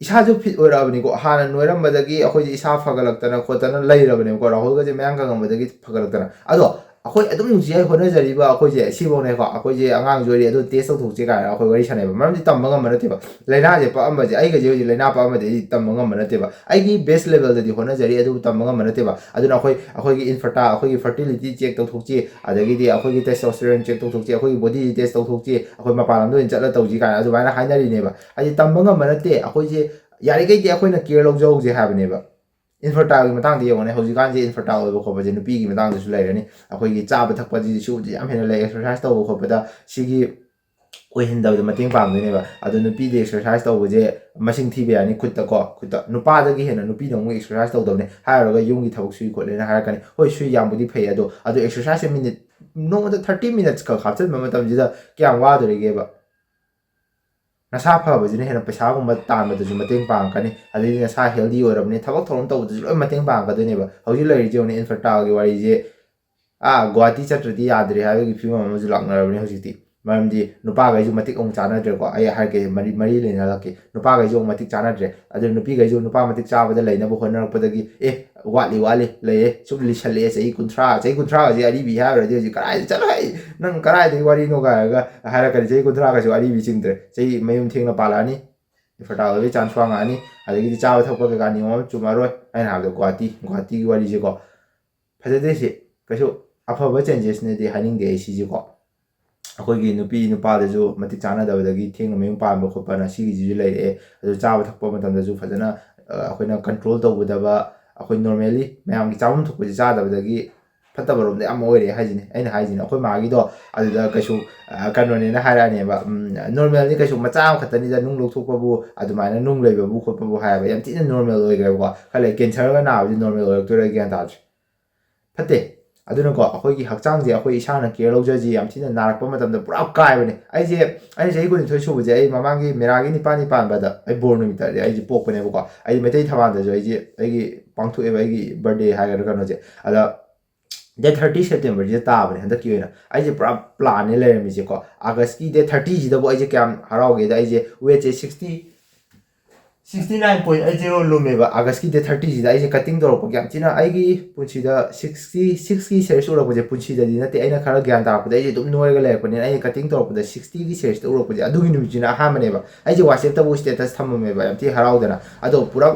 ꯏꯁꯥꯁꯨ ꯐꯤꯠ ꯑꯣꯏꯔꯛꯑꯕꯅꯤꯀꯣ꯫ ꯍꯥꯟꯅ ꯅꯣꯏꯔꯝꯕꯗꯒꯤ ꯑꯩꯈꯣꯏꯁꯦ ꯏꯁꯥ ꯐꯒꯠꯂꯛꯇꯅ ꯈꯣꯠꯇꯅ ꯂꯩꯔꯕꯅꯦꯕꯀꯣ, ꯔꯥꯍꯨꯜꯒꯁꯦ ꯃꯌꯥꯡ ꯀꯪꯉꯝꯕꯗꯒꯤ ꯐꯒꯠꯂꯛꯇꯅ꯫ ꯑꯗꯣ ꯑꯩꯈꯣꯏ ꯑꯗꯨꯝ ꯅꯨꯡꯁꯤꯉꯥꯏ ꯍꯣꯠꯅꯖꯔꯤꯕ ꯑꯩꯈꯣꯏꯁꯦ ꯁꯤꯐꯧꯅꯦꯀꯣ, ꯑꯩꯈꯣꯏꯁꯦ ꯑꯉꯥꯡꯁꯨ ꯑꯣꯏꯔꯤ, ꯑꯗꯣ ꯇꯦꯁ ꯇꯧꯊꯣꯛꯁꯦ ꯀꯥꯏꯅ ꯑꯩꯈꯣꯏ ꯋꯥꯔꯤ ꯁꯥꯟꯅꯩꯕ꯫ ꯃꯔꯝꯗꯤ ꯇꯝꯕ ꯉꯝꯕ ꯅꯠꯇꯦꯕ꯫ ꯂꯥꯏꯅꯥꯁꯦ ꯄꯛꯑꯝꯕꯁꯦ, ꯑꯩꯒꯁꯦ ꯍꯧꯖꯤꯛ ꯂꯥꯏꯅꯥ ꯄꯛꯑꯝꯕꯗꯤ ꯑꯩꯗꯤ ꯇꯝꯕ ꯉꯝꯕ ꯅꯠꯇꯦꯕ꯫ ꯑꯩꯒꯤ ꯕꯦꯁ ꯂꯦꯚꯦꯜꯗꯗꯤ ꯍꯣꯠꯅꯖꯔꯤ, ꯑꯗꯨꯕꯨ ꯇꯝꯕ ꯉꯝꯕ ꯅꯠꯇꯦꯕ꯫ ꯑꯗꯨꯅ ꯑꯩꯈꯣꯏ, ꯑꯩꯈꯣꯏꯒꯤ ꯏꯟꯐꯔꯇꯥ, ꯑꯩꯈꯣꯏꯒꯤ ꯐꯔꯇꯤꯂꯤꯇꯤ ꯆꯦꯛ ꯇꯧꯊꯣꯛꯁꯤ, ꯑꯗꯒꯤꯗꯤ ꯑꯩꯈꯣꯏꯒꯤ ꯇꯦꯁꯇꯣꯁꯇꯦꯔꯣꯟ ꯆꯦꯛ ꯇꯧꯊꯣꯛꯁꯤ, ꯑꯩꯈꯣꯏꯒꯤ ꯕꯣꯗꯤ ꯇꯦꯁ ꯇꯧꯊꯣꯛꯁꯤ, ꯑꯩꯈꯣꯏ ꯃꯄꯥꯟ ꯂꯝꯗ ꯑꯣꯏꯅ ꯆꯠꯂ ꯇꯧꯁꯤ ꯀꯥꯏꯅ ꯑꯗꯨꯃꯥꯏꯅ ꯍꯥꯏꯅꯔꯤꯅꯦꯕ꯫ ꯍꯥꯏꯗꯤ ꯇꯝꯕ ꯉꯝꯕ ꯅꯠꯇꯦ, ꯑꯩꯈꯣꯏꯁꯦ ꯌꯥꯔꯤꯈꯩꯗꯤ ꯑꯩꯈꯣꯏꯅ ꯀꯦꯌꯔ ꯂꯧꯖꯍꯧꯁꯦ ꯍꯥꯏꯕꯅꯦꯕ꯫ Infertileꯒꯤ ꯃꯇꯥꯡꯗ ꯌꯦꯡꯉꯨꯅꯦ, ꯍꯧꯖꯤꯛꯀꯥꯟꯁꯦ infertile ꯑꯣꯏꯕ ꯈꯣꯠꯄꯁꯦ ꯅꯨꯄꯤꯒꯤ ꯃꯇꯥꯡꯗꯁꯨ ꯂꯩꯔꯅꯤ꯫ ꯑꯩꯈꯣꯏꯒꯤ ꯆꯥꯕ ꯊꯛꯄꯁꯤꯁꯨ ꯌꯥꯝ ꯍꯦꯟꯅ ꯂꯩ, exercise ꯇꯧꯕ ꯈꯣꯠꯄꯗ ꯁꯤꯒꯤ ꯑꯣꯏꯍꯟꯗꯕꯗ ꯃꯇꯦꯡ ꯄꯥꯡꯗꯣꯏꯅꯦꯕ꯫ ꯑꯗꯣ ꯅꯨꯄꯤꯗꯤ exercise ꯇꯧꯕꯁꯦ ꯃꯁꯤꯡ ꯊꯤꯕ ꯌꯥꯅꯤ ꯈꯨꯠꯇꯀꯣ, ꯈꯨꯠꯇ꯫ ꯅꯨꯄꯥꯗꯒꯤ ꯍꯦꯟꯅ ꯅꯨꯄꯤꯅ ꯑꯃꯨꯛ exercise ꯇꯧꯗꯕꯅꯦ꯫ ꯍꯥꯏꯔꯨꯔꯒ ꯌꯨꯝꯒꯤ ꯊꯕꯛ ꯁꯨꯏ ꯈꯣꯠꯂꯦꯅ ꯍꯥꯏꯔꯛꯀꯅꯤ꯫ ꯍꯣꯏ, ꯁꯨꯏ, ꯌꯥꯝꯕꯨꯗꯤ ꯐꯩ, ꯑꯗꯣ ꯑꯗꯣ exerciseꯁꯦ minute, ꯅꯣꯡꯃꯗ thirty minutes ꯈꯛ ꯍꯥꯞꯆꯤꯟꯕ ꯃꯇꯝꯁꯤꯗ ꯀꯌꯥꯝ ꯋꯥꯗꯣꯔꯤꯒꯦꯕ? ꯅꯁꯥ ꯐꯕꯁꯤꯅ ꯍꯦꯟꯅ ꯄꯩꯁꯥꯒꯨꯝꯕ ꯇꯥꯟꯕꯗꯁꯨ ꯃꯇꯦꯡ ꯄꯥꯡꯉꯛꯀꯅꯤ, ꯑꯗꯩꯗꯤ ꯅꯁꯥ healthy ꯑꯣꯏꯔꯕꯅꯤ, ꯊꯕꯛ ꯊꯧꯔꯝ ꯇꯧꯕꯗꯁꯨ ꯂꯣꯏ ꯃꯇꯦꯡ ꯄꯥꯡꯉꯛꯀꯗꯣꯏꯅꯦꯕ꯫ ꯍꯧꯖꯤꯛ ꯂꯩꯔꯤꯁꯦ ꯌꯦꯡꯉꯨꯅꯦ, infertileꯒꯤ ꯋꯥꯔꯤꯁꯦ, ꯑꯥ, ꯒꯨꯍꯥꯇꯤ ꯆꯠꯇ꯭ꯔꯗꯤ ꯌꯥꯗ꯭ꯔꯦ ꯍꯥꯏꯕꯒꯤ ꯐꯤꯕꯝ ꯑꯃꯁꯨ ꯂꯥꯛꯅꯔꯕꯅꯤ ꯍꯧꯖꯤꯛꯇꯤ꯫ ꯃꯔꯝꯗꯤ ꯅꯨꯄꯥꯈꯩꯁꯨ ꯃꯇꯤꯛ ꯑꯃꯨꯛ ꯆꯥꯅꯗ꯭ꯔꯦꯀꯣ꯫ ꯑꯩ ꯍꯥꯏꯔꯛꯀꯦ, ꯃꯔꯤ, ꯃꯔꯤ ꯂꯩꯅꯍꯜꯂꯛꯀꯦ꯫ ꯅꯨꯄꯥꯈꯩꯁꯨ ꯑꯃꯨꯛ ꯃꯇꯤꯛ ꯆꯥꯅꯗ꯭ꯔꯦ, ꯑꯗꯨꯅ ꯅꯨꯄꯤꯈꯩꯁꯨ ꯅꯨꯄꯥ ꯃꯇꯤꯛ ꯆꯥꯕꯗ ꯂꯩꯅꯕ ꯍꯣꯠꯅꯔꯛꯄꯗꯒꯤ, "ꯑꯦ, ꯋꯥꯠꯂꯤ, ꯋꯥꯠꯂꯤ, ꯂꯩꯌꯦ, ꯁꯨꯝ ꯂꯤꯁꯜꯂꯛꯑꯦ, ꯆꯍꯤ ꯀꯨꯟꯊ꯭ꯔꯥ, ꯆꯍꯤ ꯀꯨꯟꯊ꯭ꯔꯥꯒꯁꯦ ꯑꯔꯤꯕꯤ ꯍꯥꯏꯔꯨꯔꯗꯤ ꯍꯧꯖꯤꯛ ꯀꯗꯥꯏꯗ ꯆꯠꯂꯣ, ꯑꯩ, ꯅꯪ ꯀꯗꯥꯏꯗꯒꯤ ꯋꯥꯔꯤꯅꯣ?" ꯀꯥꯏꯔꯒ ꯍꯥꯏꯔꯛꯀꯅꯤ꯫ ꯆꯍꯤ ꯀꯨꯟꯊ꯭ꯔꯥꯒꯁꯨ ꯑꯔꯤꯕꯤ ꯆꯤꯡꯗ꯭ꯔꯦ, ꯆꯍꯤ ꯃꯌꯨꯝ ꯊꯦꯡꯅ ꯄꯥꯜꯂꯛꯑꯅꯤ, infertile ꯑꯣꯏꯕꯒꯤ chance ꯋꯥꯡꯉꯛꯑꯅꯤ, ꯑꯗꯒꯤꯗꯤ ꯆꯥꯕ ꯊꯛꯄ ꯀꯩꯀꯥ ꯅꯤꯌꯣꯝ ꯑꯃ ꯆꯨꯝꯃꯔꯣꯏ꯫ ꯑꯩꯅ ꯍꯥꯏꯕꯗꯣ ꯒꯨꯍꯥꯇꯤ, ꯒꯨꯍꯥꯇꯤꯒꯤ ꯋꯥꯔꯤꯁꯦꯀꯣ꯫ ꯐꯖꯗꯦ ꯁꯤ, ꯀꯩꯁꯨ ꯑꯐꯕ changesꯅꯦꯗꯤ ꯍꯥꯏꯅꯤꯡꯗꯦ ꯑꯩ ꯁꯤꯁꯦꯀꯣ꯫ ꯑꯩꯈꯣꯏꯒꯤ ꯅꯨꯄꯤ ꯅꯨꯄꯥꯗꯁꯨ ꯃꯇꯤꯛ ꯆꯥꯅꯗꯕꯗꯒꯤ ꯊꯦꯡꯅ ꯃꯌꯨꯝ ꯄꯥꯟꯕ ꯈꯣꯠꯄꯅ ꯁꯤꯒꯤꯁꯤꯁꯨ ꯂꯩꯔꯛꯑꯦ꯫ ꯑꯗꯨ ꯆꯥꯕ ꯊꯛꯄ ꯃꯇꯝꯗꯁꯨ ꯐꯖꯅ, ꯑ, ꯑꯩꯈꯣꯏꯅ control ꯇꯧꯒꯗꯕ, ꯑꯩꯈꯣꯏ normally ꯃꯌꯥꯝꯒꯤ ꯆꯥꯐꯝ ꯊꯣꯛꯄꯁꯦ ꯆꯥꯗꯕꯗꯒꯤ ꯐꯠꯇꯕꯔꯣꯝꯗ ꯌꯥꯝ ꯑꯣꯏꯔꯛꯑꯦ ꯍꯥꯏꯁꯤꯅꯤ꯫ ꯑꯩꯅ ꯍꯥꯏꯁꯤꯅꯤ, ꯑꯩꯈꯣꯏ ꯃꯥꯒꯤꯗꯣ ꯑꯗꯨꯗ ꯀꯩꯁꯨ, ꯑ, ꯀꯩꯅꯣꯅꯦꯅ ꯍꯥꯏꯔꯛꯑꯅꯦꯕ, ꯎꯝ, normalꯅꯤ, ꯀꯩꯁꯨ ꯃꯆꯥ ꯑꯃꯈꯛꯇꯅꯤꯗ, ꯅꯨꯡ ꯂꯧꯊꯣꯛꯄꯕꯨ, ꯑꯗꯨꯃꯥꯏꯅ ꯅꯨꯡ ꯂꯩꯕꯕꯨ ꯈꯣꯠꯄꯕꯨ ꯍꯥꯏꯕ ꯌꯥꯝ ꯊꯤꯅ normal ꯑꯣꯏꯈ꯭ꯔꯦꯕꯀꯣ꯫ ꯈꯔ ꯂꯩ cancerꯒ ꯅꯥꯕꯗꯤ normal ꯑꯣꯏꯔꯛꯇꯣꯏꯔꯥ ꯒ꯭ꯌꯥꯟ ꯇꯥꯗ꯭ꯔꯦ꯫ ꯐꯠꯇꯦ꯫ ꯑꯗꯨꯅꯀꯣ, ꯑꯩꯈꯣꯏꯒꯤ ꯍꯛꯆꯥꯡꯁꯦ ꯑꯩꯈꯣꯏ ꯏꯁꯥꯅ care ꯂꯧꯖꯁꯤ꯫ ꯌꯥꯝ ꯊꯤꯅ ꯅꯥꯔꯛꯄ ꯃꯇꯝꯗ ꯄꯨꯔꯥ ꯀꯥꯏꯕꯅꯦ꯫ ꯑꯩꯁꯦ, ꯑꯩꯅ ꯆꯍꯤ ꯀꯨꯟꯅꯤꯊꯣꯏ ꯁꯨꯕꯁꯦ, ꯑꯩ ꯃꯃꯥꯡꯒꯤ ꯃꯦꯔꯥꯒꯤ ꯅꯤꯄꯥꯜꯅꯤ ꯄꯥꯟꯕꯗ ꯑꯩ ꯕꯣꯔ ꯅꯨꯃꯤꯠꯇ ꯑꯩꯁꯦ ꯄꯣꯛꯄꯅꯦꯕꯀꯣ꯫ ꯑꯩ ꯃꯩꯇꯩ ꯊꯕꯥꯜꯗꯁꯨ ꯑꯩꯁꯦ, ꯑꯩꯒꯤ ꯄꯥꯡꯊꯣꯛꯑꯦꯕ, ꯑꯩꯒꯤ birthday ꯍꯥꯏꯒꯗ꯭ꯔꯥ ꯀꯩꯅꯣꯁꯦ꯫ ꯑꯗ date thirty Septemberꯁꯤꯗ ꯇꯥꯕꯅꯦ ꯍꯟꯗꯛꯀꯤ ꯑꯣꯏꯅ꯫ ꯑꯩꯁꯦ ꯄꯨꯔꯥ planꯅꯦ ꯂꯩꯔꯝꯃꯤꯁꯦꯀꯣ꯫ Augustꯀꯤ date thirtyꯁꯤꯗꯕꯨ ꯑꯩꯁꯦ ꯀꯌꯥꯝ ꯍꯔꯥꯎꯒꯦꯗ, ꯑꯩꯁꯦ weightꯁꯦ sixty, sixty nine point eight zero ꯂꯨꯝꯃꯦꯕ꯫ Augustꯀꯤ date thirtyꯁꯤꯗ ꯑꯩꯁꯦ cutting ꯇꯧꯔꯛꯄꯒꯤ ꯌꯥꯝ ꯊꯤꯅ, ꯑꯩꯒꯤ ꯄꯨꯟꯁꯤꯗ sixty sixꯀꯤ series ꯎꯔꯛꯄꯁꯦ ꯄꯨꯟꯁꯤꯗꯗꯤ ꯅꯠꯇꯦ꯫ ꯑꯩꯅ ꯈꯔ ꯒ꯭ꯌꯥꯟ ꯇꯥꯔꯛꯄꯗ ꯑꯩꯁꯦ ꯑꯗꯨꯝ ꯅꯣꯏꯔꯒ ꯂꯩꯔꯛꯄꯅꯤꯅ, ꯑꯩꯅ cutting ꯇꯧꯔꯛꯄꯗ sixtyꯒꯤ seriesꯇ ꯎꯔꯛꯄꯁꯦ ꯑꯗꯨꯒꯤ ꯅꯨꯃꯤꯠꯁꯤꯅ ꯑꯍꯥꯟꯕꯅꯦꯕ꯫ ꯑꯩꯁꯦ WhatsAppꯇꯕꯨ status ꯊꯝꯃꯝꯃꯦꯕ, ꯌꯥꯝ ꯊꯤ ꯍꯔꯥꯎꯗꯅ꯫ ꯑꯗꯣ ꯄꯨꯔꯥ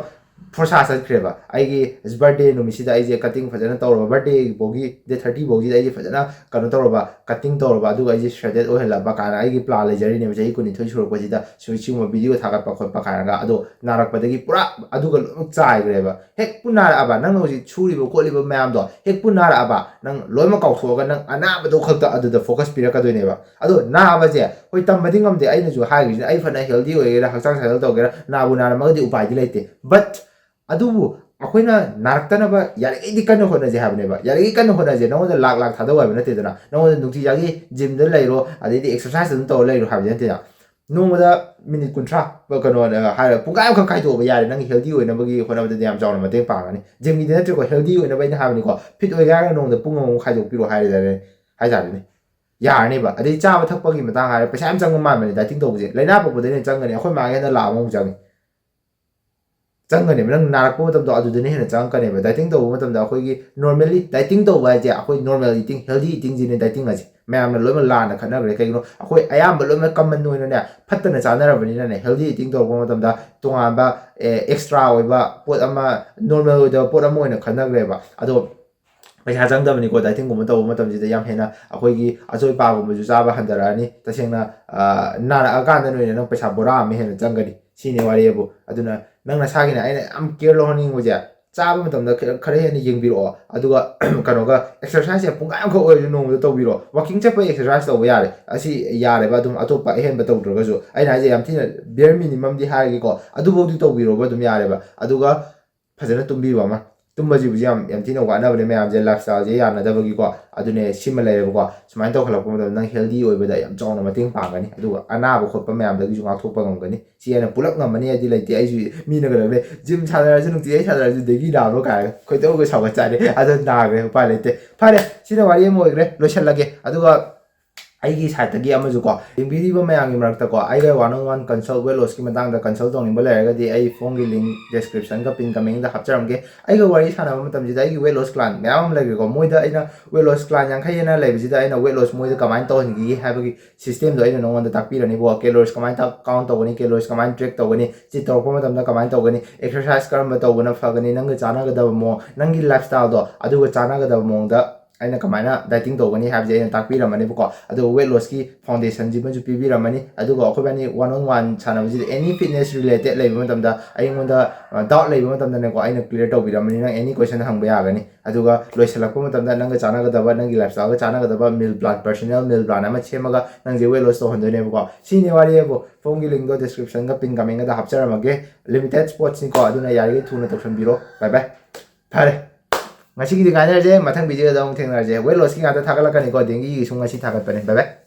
ꯐꯣꯔꯁꯥ ꯆꯠꯈ꯭ꯔꯦꯕ꯫ ꯑꯩꯒꯤ ꯕꯥꯔꯗꯦ ꯅꯨꯃꯤꯠꯁꯤꯗ ꯑꯩꯁꯦ ꯀꯇꯤꯡ ꯐꯖꯅ ꯇꯧꯔꯕ, ꯕꯥꯔꯗꯦ ꯐꯥꯎꯒꯤ ꯗꯦꯠ ꯊꯥꯔꯇꯤ ꯐꯥꯎꯁꯤꯗ ꯑꯩꯁꯦ ꯐꯖꯅ ꯀꯩꯅꯣ ꯇꯧꯔꯕ, ꯀꯇꯤꯡ ꯇꯧꯔꯕ, ꯑꯗꯨꯒ ꯑꯩꯁꯦ ꯁ꯭ꯔꯦꯗꯦꯠ ꯑꯣꯏꯍꯜꯂꯕ ꯀꯥꯏꯅ ꯑꯩꯒꯤ ꯄ꯭ꯂꯥꯟ ꯂꯩꯖꯔꯤꯅꯦꯕ꯫ ꯆꯍꯤ ꯀꯨꯟꯅꯤꯊꯣꯏ ꯁꯨꯔꯛꯄꯁꯤꯗ ꯁꯨꯝ ꯁꯤꯒꯨꯝꯕ ꯚꯤꯗꯤꯑꯣ ꯊꯥꯒꯠꯄ ꯈꯣꯠꯄ ꯀꯥꯏꯅꯒ꯫ ꯑꯗꯣ ꯅꯥꯔꯛꯄꯗꯒꯤ ꯄꯨꯔꯥ ꯑꯗꯨꯒ ꯂꯣꯏꯅꯃꯛ ꯆꯥꯏꯈ꯭ꯔꯦꯕ꯫ ꯍꯦꯛ ꯄꯨ ꯅꯥꯔꯛꯑꯕ, ꯅꯪꯅ ꯍꯧꯖꯤꯛ ꯁꯨꯔꯤꯕ ꯈꯣꯠꯂꯤꯕ ꯃꯌꯥꯝꯗꯣ ꯍꯦꯛ ꯄꯨ ꯅꯥꯔꯛꯑꯕ, ꯅꯪ ꯂꯣꯏꯅꯃꯛ ꯀꯥꯎꯊꯣꯛꯑꯒ ꯅꯪ ꯑꯅꯥꯕꯗꯣ ꯈꯛꯇ ꯑꯗꯨꯗ ꯐꯣꯀꯁ ꯄꯤꯔꯛꯀꯗꯣꯏꯅꯦꯕ꯫ ꯑꯗꯣ ꯅꯥꯕꯁꯦ ꯍꯣꯏ ꯇꯝꯕꯗꯤ ꯉꯝꯗꯦ꯫ ꯑꯩꯅꯁꯨ ꯍꯥꯏꯈ꯭ꯔꯤꯁꯤꯅ, ꯑꯩ ꯐꯅ ꯍꯦꯜꯗꯤ ꯑꯣꯏꯒꯦꯔꯥ, ꯍꯛꯆꯥꯡ ꯁꯥꯖꯦꯜ ꯇꯧꯒꯦꯔꯥ, ꯅꯥꯕꯨ ꯅꯥꯔꯝꯃꯒꯗꯤ ꯎꯄꯥꯏꯗꯤ ꯂꯩꯇꯦ꯫ ꯕꯠ ꯑꯗꯨꯕꯨ ꯑꯩꯈꯣꯏꯅ ꯅꯥꯔꯛꯇꯅꯕ ꯌꯥꯔꯤꯉꯩꯗꯤ ꯀꯟꯅ ꯍꯣꯠꯅꯁꯦ ꯍꯥꯏꯕꯅꯦꯕ꯫ ꯌꯥꯔꯤꯉꯩ ꯀꯟꯅ ꯍꯣꯠꯅꯁꯦ꯫ ꯅꯉꯣꯟꯗ ꯂꯥꯛ ꯂꯥꯛ ꯊꯥꯗꯧ ꯍꯥꯏꯕ ꯅꯠꯇꯦꯗꯅ꯫ ꯅꯉꯣꯟꯗ ꯅꯨꯡꯇꯤꯖꯥꯒꯤ ꯖꯤꯝꯗ ꯂꯩꯔꯣ, ꯑꯗꯩꯗꯤ ꯑꯦꯛꯁꯔꯁꯥꯏꯁ ꯑꯗꯨꯝ ꯇꯧꯔ ꯂꯩꯔꯣ ꯍꯥꯏꯕꯗꯤ ꯅꯠꯇꯦꯗꯅ꯫ ꯅꯣꯡꯃꯗ ꯃꯤꯅꯤꯠ ꯀꯨꯟꯊ꯭ꯔꯥ, ꯀꯩꯅꯣ, ꯍꯥꯏꯔ ꯄꯨꯡꯈꯥꯏ ꯑꯃꯈꯛ ꯈꯥꯏꯗꯣꯛꯑꯕ ꯌꯥꯔꯦ꯫ ꯅꯪꯒꯤ ꯍꯦꯜꯗꯤ ꯑꯣꯏꯅꯕꯒꯤ ꯍꯣꯠꯅꯕꯗꯗꯤ ꯌꯥꯝ ꯆꯥꯎꯅ ꯃꯇꯦꯡ ꯄꯥꯡꯒꯅꯤ꯫ ꯖꯤꯝꯒꯤꯗꯤ ꯅꯠꯇ꯭ꯔꯦꯀꯣ, ꯍꯦꯜꯗꯤ ꯑꯣꯏꯅꯕ ꯑꯩꯅ ꯍꯥꯏꯕꯅꯤꯀꯣ꯫ ꯐꯤꯠ ꯑꯣꯏꯒꯦ ꯍꯥꯏꯔꯒꯅ ꯅꯣꯡꯃꯗ ꯄꯨꯡ ꯑꯃꯃꯨꯛ ꯈꯥꯏꯗꯣꯛꯄꯤꯔꯣ ꯍꯥꯏꯔꯦ, ꯍꯥꯏꯇꯥꯔꯦꯅꯦ꯫ ꯌꯥꯔꯅꯦꯕ꯫ ꯑꯗꯩ ꯆꯥꯕ ꯊꯛꯄꯒꯤ ꯃꯇꯥꯡ ꯍꯥꯏꯔꯦ, ꯄꯩꯁꯥ ꯌꯥꯝ ꯆꯪꯕ ꯃꯥꯟꯕꯅꯦ ꯗꯥꯏꯇꯤꯡ ꯇꯧꯕꯁꯦ꯫ ꯂꯥꯏꯅꯥ ꯄꯣꯛꯄꯗꯩꯅ ꯆꯪꯒꯅꯤ꯫ ꯑꯩꯈꯣꯏ ꯃꯥꯒꯤ ꯍꯦꯟꯅ ꯂꯥꯛ ꯑꯃꯃꯨꯛ ꯆꯪꯉꯤ꯫ ꯆꯪꯒꯅꯦꯕ꯫ ꯅꯪ ꯅꯥꯔꯛꯄ ꯃꯇꯝꯗꯣ ꯑꯗꯨꯗꯅ ꯍꯦꯟꯅ ꯆꯪꯉꯛꯀꯅꯦꯕ꯫ ꯗꯥꯏꯇꯤꯡ ꯇꯧꯕ ꯃꯇꯝꯗ ꯑꯩꯈꯣꯏꯒꯤ normally ꯗꯥꯏꯇꯤꯡ ꯇꯧꯕ ꯍꯥꯏꯁꯦ ꯑꯩꯈꯣꯏ ꯅꯣꯔꯃꯦꯜ ꯏꯇꯤꯡ, ꯍꯦꯜꯗꯤ ꯏꯇꯤꯡꯁꯤꯅꯦ ꯗꯥꯏꯇꯤꯡ ꯍꯥꯏꯁꯦ꯫ ꯃꯌꯥꯝꯅ ꯂꯣꯏꯅꯃꯛ ꯂꯥꯟꯅ ꯈꯟꯅꯈ꯭ꯔꯦ꯫ ꯀꯩꯒꯤꯅꯣ? ꯑꯩꯈꯣꯏ ꯑꯌꯥꯝꯕ ꯂꯣꯏꯅꯃꯛ ꯀꯃꯟ ꯑꯣꯏꯅꯅꯦ ꯐꯠꯇꯅ ꯆꯥꯅꯔꯕꯅꯤꯅꯅꯦ, ꯍꯦꯜꯗꯤ ꯏꯇꯤꯡ ꯇꯧꯔꯛꯄ ꯃꯇꯝꯗ ꯇꯣꯉꯥꯟꯕ ꯑꯦꯛꯁꯇ꯭ꯔꯥ ꯑꯣꯏꯕ ꯄꯣꯠ ꯑꯃ, ꯅꯣꯔꯃꯦꯜ ꯑꯣꯏꯗꯕ ꯄꯣꯠ ꯑꯃ ꯑꯣꯏꯅ ꯈꯟꯅꯈ꯭ꯔꯦꯕ꯫ ꯑꯗꯣ ꯄꯩꯁꯥ ꯆꯪꯗꯕꯅꯤꯀꯣ꯫ ꯗꯥꯏꯇꯤꯡꯒꯨꯝꯕ ꯇꯧꯕ ꯃꯇꯝꯁꯤꯗ ꯌꯥꯝ ꯍꯦꯟꯅ ꯑꯩꯈꯣꯏꯒꯤ ꯑꯆꯣꯏ ꯑꯄꯥꯒꯨꯝꯕꯁꯨ ꯆꯥꯕ ꯍꯟꯊꯔꯛꯑꯅꯤ꯫ ꯇꯁꯦꯡꯅ, ꯑ, ꯅꯥꯔꯛꯑꯀꯥꯟꯗ ꯅꯣꯏꯅ ꯅꯪ ꯄꯩꯁꯥ ꯕꯣꯔꯥ ꯑꯃ ꯍꯦꯟꯅ ꯆꯪꯒꯅꯤ꯫ ꯁꯤꯅꯤ ꯋꯥꯔꯤꯕꯨ꯫ ꯑꯗꯨꯅ ꯅꯪ ꯅꯁꯥꯒꯤꯅꯦ, ꯑꯩꯅ ꯌꯥꯝ ꯀꯦꯌꯔ ꯂꯧꯍꯟꯅꯤꯡꯕꯁꯦ, ꯆꯥꯕ ꯃꯇꯝꯗ ꯈꯔ, ꯈꯔ ꯍꯦꯟꯅ ꯌꯦꯡꯕꯤꯔꯛꯑꯣ꯫ ꯑꯗꯨꯒ ꯀꯩꯅꯣꯒ, ꯑꯦꯛꯁꯔꯁꯥꯏꯁꯁꯦ ꯄꯨꯡꯈꯥꯏ ꯑꯃꯈꯛ ꯑꯣꯏꯔꯁꯨ ꯅꯣꯡꯃꯗ ꯇꯧꯕꯤꯔꯣ꯫ ꯋꯥꯀꯤꯡ ꯆꯠꯄꯒꯤ ꯑꯦꯛꯁꯔꯁꯥꯏꯁ ꯇꯧꯕ ꯌꯥꯔꯦ꯫ ꯑꯁꯤ ꯌꯥꯔꯦꯕ꯫ ꯑꯗꯨꯝ ꯑꯇꯣꯞꯄ ꯑꯍꯦꯟꯕ ꯇꯧꯗ꯭ꯔꯒꯁꯨ, ꯑꯩꯅ ꯍꯥꯏꯁꯦ ꯌꯥꯝ ꯊꯤꯅ ꯕꯤꯌꯔ ꯃꯤꯅꯤꯃꯝꯗꯤ ꯍꯥꯏꯔꯒꯦꯀꯣ, ꯑꯗꯨꯐꯧꯗꯤ ꯇꯧꯕꯤꯔꯣꯕ ꯑꯗꯨꯝ ꯌꯥꯔꯦꯕ꯫ ꯑꯗꯨꯒ ꯐꯖꯅ ꯇꯨꯝꯕꯤꯕ ꯑꯃ꯫ ꯇꯨꯝꯕꯁꯤꯕꯨꯁꯨ ꯌꯥꯝ, ꯌꯥꯝ ꯊꯤꯅ ꯋꯥꯠꯅꯕꯅꯦ ꯃꯌꯥꯝꯁꯦ, ꯂꯥꯏꯐ ꯁ꯭ꯇꯥꯏꯜꯁꯦ ꯌꯥꯅꯗꯕꯒꯤꯀꯣ꯫ ꯑꯗꯨꯅꯦ, ꯁꯤꯃ ꯂꯩꯔꯦꯕꯀꯣ꯫ ꯁꯨꯃꯥꯏꯅ ꯇꯧꯈꯠꯂꯛꯄ ꯃꯇꯝꯗ ꯅꯪ ꯍꯦꯜꯗꯤ ꯑꯣꯏꯕꯗ ꯌꯥꯝ ꯆꯥꯎꯅ ꯃꯇꯦꯡ ꯄꯥꯡꯒꯅꯤ꯫ ꯑꯗꯨꯒ ꯑꯅꯥꯕ ꯈꯣꯠꯄ ꯃꯌꯥꯝꯗꯒꯤꯁꯨ ꯉꯥꯛꯊꯣꯛꯄ ꯉꯝꯒꯅꯤ꯫ ꯁꯤ ꯑꯩꯅ ꯄꯨꯂꯞ ꯉꯝꯃꯅꯤ ꯍꯥꯏꯗꯤ ꯂꯩꯇꯦ꯫ ꯑꯩꯁꯨ ꯃꯤꯅ ꯀꯩꯗꯧꯔꯦ, ꯖꯤꯝ ꯁꯥꯟꯅꯔꯁꯨ, ꯅꯨꯡꯇꯤꯖꯥꯏ ꯁꯥꯟꯅꯔꯁꯨ ꯗꯦꯒꯤ ꯅꯥꯕ꯭ꯔꯣ ꯀꯥꯏꯅ ꯈꯣꯏꯗꯧꯒ ꯁꯥꯎꯒꯠꯆꯥꯅꯤ꯫ ꯑꯗꯣ ꯅꯥꯈ꯭ꯔꯦ, ꯎꯄꯥꯏ ꯂꯩꯇꯦ꯫ ꯐꯔꯦ, ꯁꯤꯅ ꯋꯥꯔꯤ ꯑꯃ ꯑꯣꯏꯈ꯭ꯔꯦ, ꯂꯣꯏꯁꯤꯜꯂꯒꯦ꯫ ꯑꯗꯨꯒ ꯑꯩꯒꯤ ꯁꯥꯏꯠꯇꯒꯤ ꯑꯃꯁꯨ ꯀꯣ, ꯌꯦꯡꯕꯤꯔꯤꯕ ꯃꯌꯥꯝꯒꯤ ꯃꯔꯛꯇ ꯀꯣ, ꯑꯩꯒ one on one consult, weight lossꯀꯤ ꯃꯇꯥꯡꯗ consult ꯇꯧꯅꯤꯡꯕ ꯂꯩꯔꯒꯗꯤ ꯑꯩ phoneꯒꯤ link descriptionꯒ pin commentꯗ ꯍꯥꯞꯆꯔꯝꯒꯦ꯫ ꯑꯩꯒ ꯋꯥꯔꯤ ꯁꯥꯟꯅꯕ ꯃꯇꯝꯁꯤꯗ ꯑꯩꯒꯤ weight loss client ꯃꯌꯥꯝ ꯑꯃ ꯂꯩꯈ꯭ꯔꯦꯀꯣ, ꯃꯣꯏꯗ ꯑꯩꯅ weight loss client ꯌꯥꯡꯈꯩ ꯍꯦꯟꯅ ꯂꯩꯕꯁꯤꯗ ꯑꯩꯅ weight loss ꯃꯣꯏꯗ ꯀꯃꯥꯏꯅ ꯇꯧꯍꯟꯈꯤꯒꯦ ꯍꯥꯏꯕꯒꯤ systemꯗꯣ ꯑꯩꯅ ꯅꯉꯣꯟꯗ ꯇꯥꯛꯄꯤꯔꯅꯤꯕꯀꯣ꯫ Calories ꯀꯃꯥꯏꯅ count ꯇꯧꯒꯅꯤ, calories ꯀꯃꯥꯏꯅ track ꯇꯧꯒꯅꯤ, cheat ꯇꯧꯔꯛꯄ ꯃꯇꯝꯗ ꯀꯃꯥꯏꯅ ꯇꯧꯒꯅꯤ, exercise ꯀꯔꯝꯕ ꯇꯧꯕꯅ ꯐꯒꯅꯤ, ꯅꯪꯒ ꯆꯥꯟꯅꯒꯗꯕ ꯃꯑꯣꯡ, ꯅꯪꯒꯤ lifestyleꯗꯣ ꯑꯗꯨꯒ ꯆꯥꯟꯅꯒꯗꯕ ꯃꯑꯣꯡꯗ ꯑꯩꯅ ꯀꯃꯥꯏꯅ dieting ꯇꯧꯒꯅꯤ ꯍꯥꯏꯕꯁꯦ ꯑꯩꯅ ꯇꯥꯛꯄꯤꯔꯝꯃꯅꯤꯕꯀꯣ꯫ ꯑꯗꯨꯒ weight lossꯀꯤ foundationꯁꯤꯃꯁꯨ ꯄꯤꯕꯤꯔꯝꯃꯅꯤ꯫ ꯑꯗꯨꯒ ꯑꯩꯈꯣꯏꯕꯥꯅꯤ one on one ꯁꯥꯟꯅꯕꯁꯤꯗ any fitness related ꯂꯩꯕ ꯃꯇꯝꯗ, ꯑꯩꯉꯣꯟꯗ doubt ꯂꯩꯕ ꯃꯇꯝꯗꯅꯦꯀꯣ, ꯑꯩꯅ clear ꯇꯧꯕꯤꯔꯝꯃꯅꯤ꯫ ꯅꯪ any question ꯍꯪꯕ ꯌꯥꯒꯅꯤ꯫ ꯑꯗꯨꯒ ꯂꯣꯏꯁꯤꯜꯂꯛꯄ ꯃꯇꯝꯗ ꯅꯪꯒ ꯆꯥꯟꯅꯒꯗꯕ, ꯅꯪꯒꯤ lifestyleꯒ ꯆꯥꯟꯅꯒꯗꯕ meal plan, personal meal plan ꯑꯃ ꯁꯦꯝꯃꯒ ꯅꯪꯁꯦ weight loss ꯇꯧꯍꯟꯗꯣꯏꯅꯦꯕꯀꯣ꯫ ꯁꯤꯅꯤ ꯋꯥꯔꯤ ꯍꯥꯏꯕꯨ꯫ Phoneꯒꯤ linkꯗꯣ descriptionꯒ pin commentꯒ ꯍꯥꯞꯆꯔꯝꯃꯒꯦ꯫ Limited spotꯅꯤꯀꯣ, ꯑꯗꯨꯅ ꯌꯥꯔꯤꯈꯩ ꯊꯨꯅ ꯇꯧꯁꯟꯕꯤꯔꯣ꯫ Bye bye꯫ ꯐꯔꯦ, ꯉꯁꯤꯒꯤꯗꯤ ꯀꯥꯏꯅꯔꯁꯦ, ꯃꯊꯪ videoꯗ ꯑꯃꯨꯛ ꯊꯦꯡꯅꯔꯁꯦ꯫ Weight lossꯀꯤ ꯉꯥꯛꯇ ꯊꯥꯒꯠꯂꯛꯀꯅꯤꯀꯣ, dengueꯒꯤꯁꯨ ꯉꯁꯤ ꯊꯥꯒꯠꯄꯅꯦ꯫ Bye bye꯫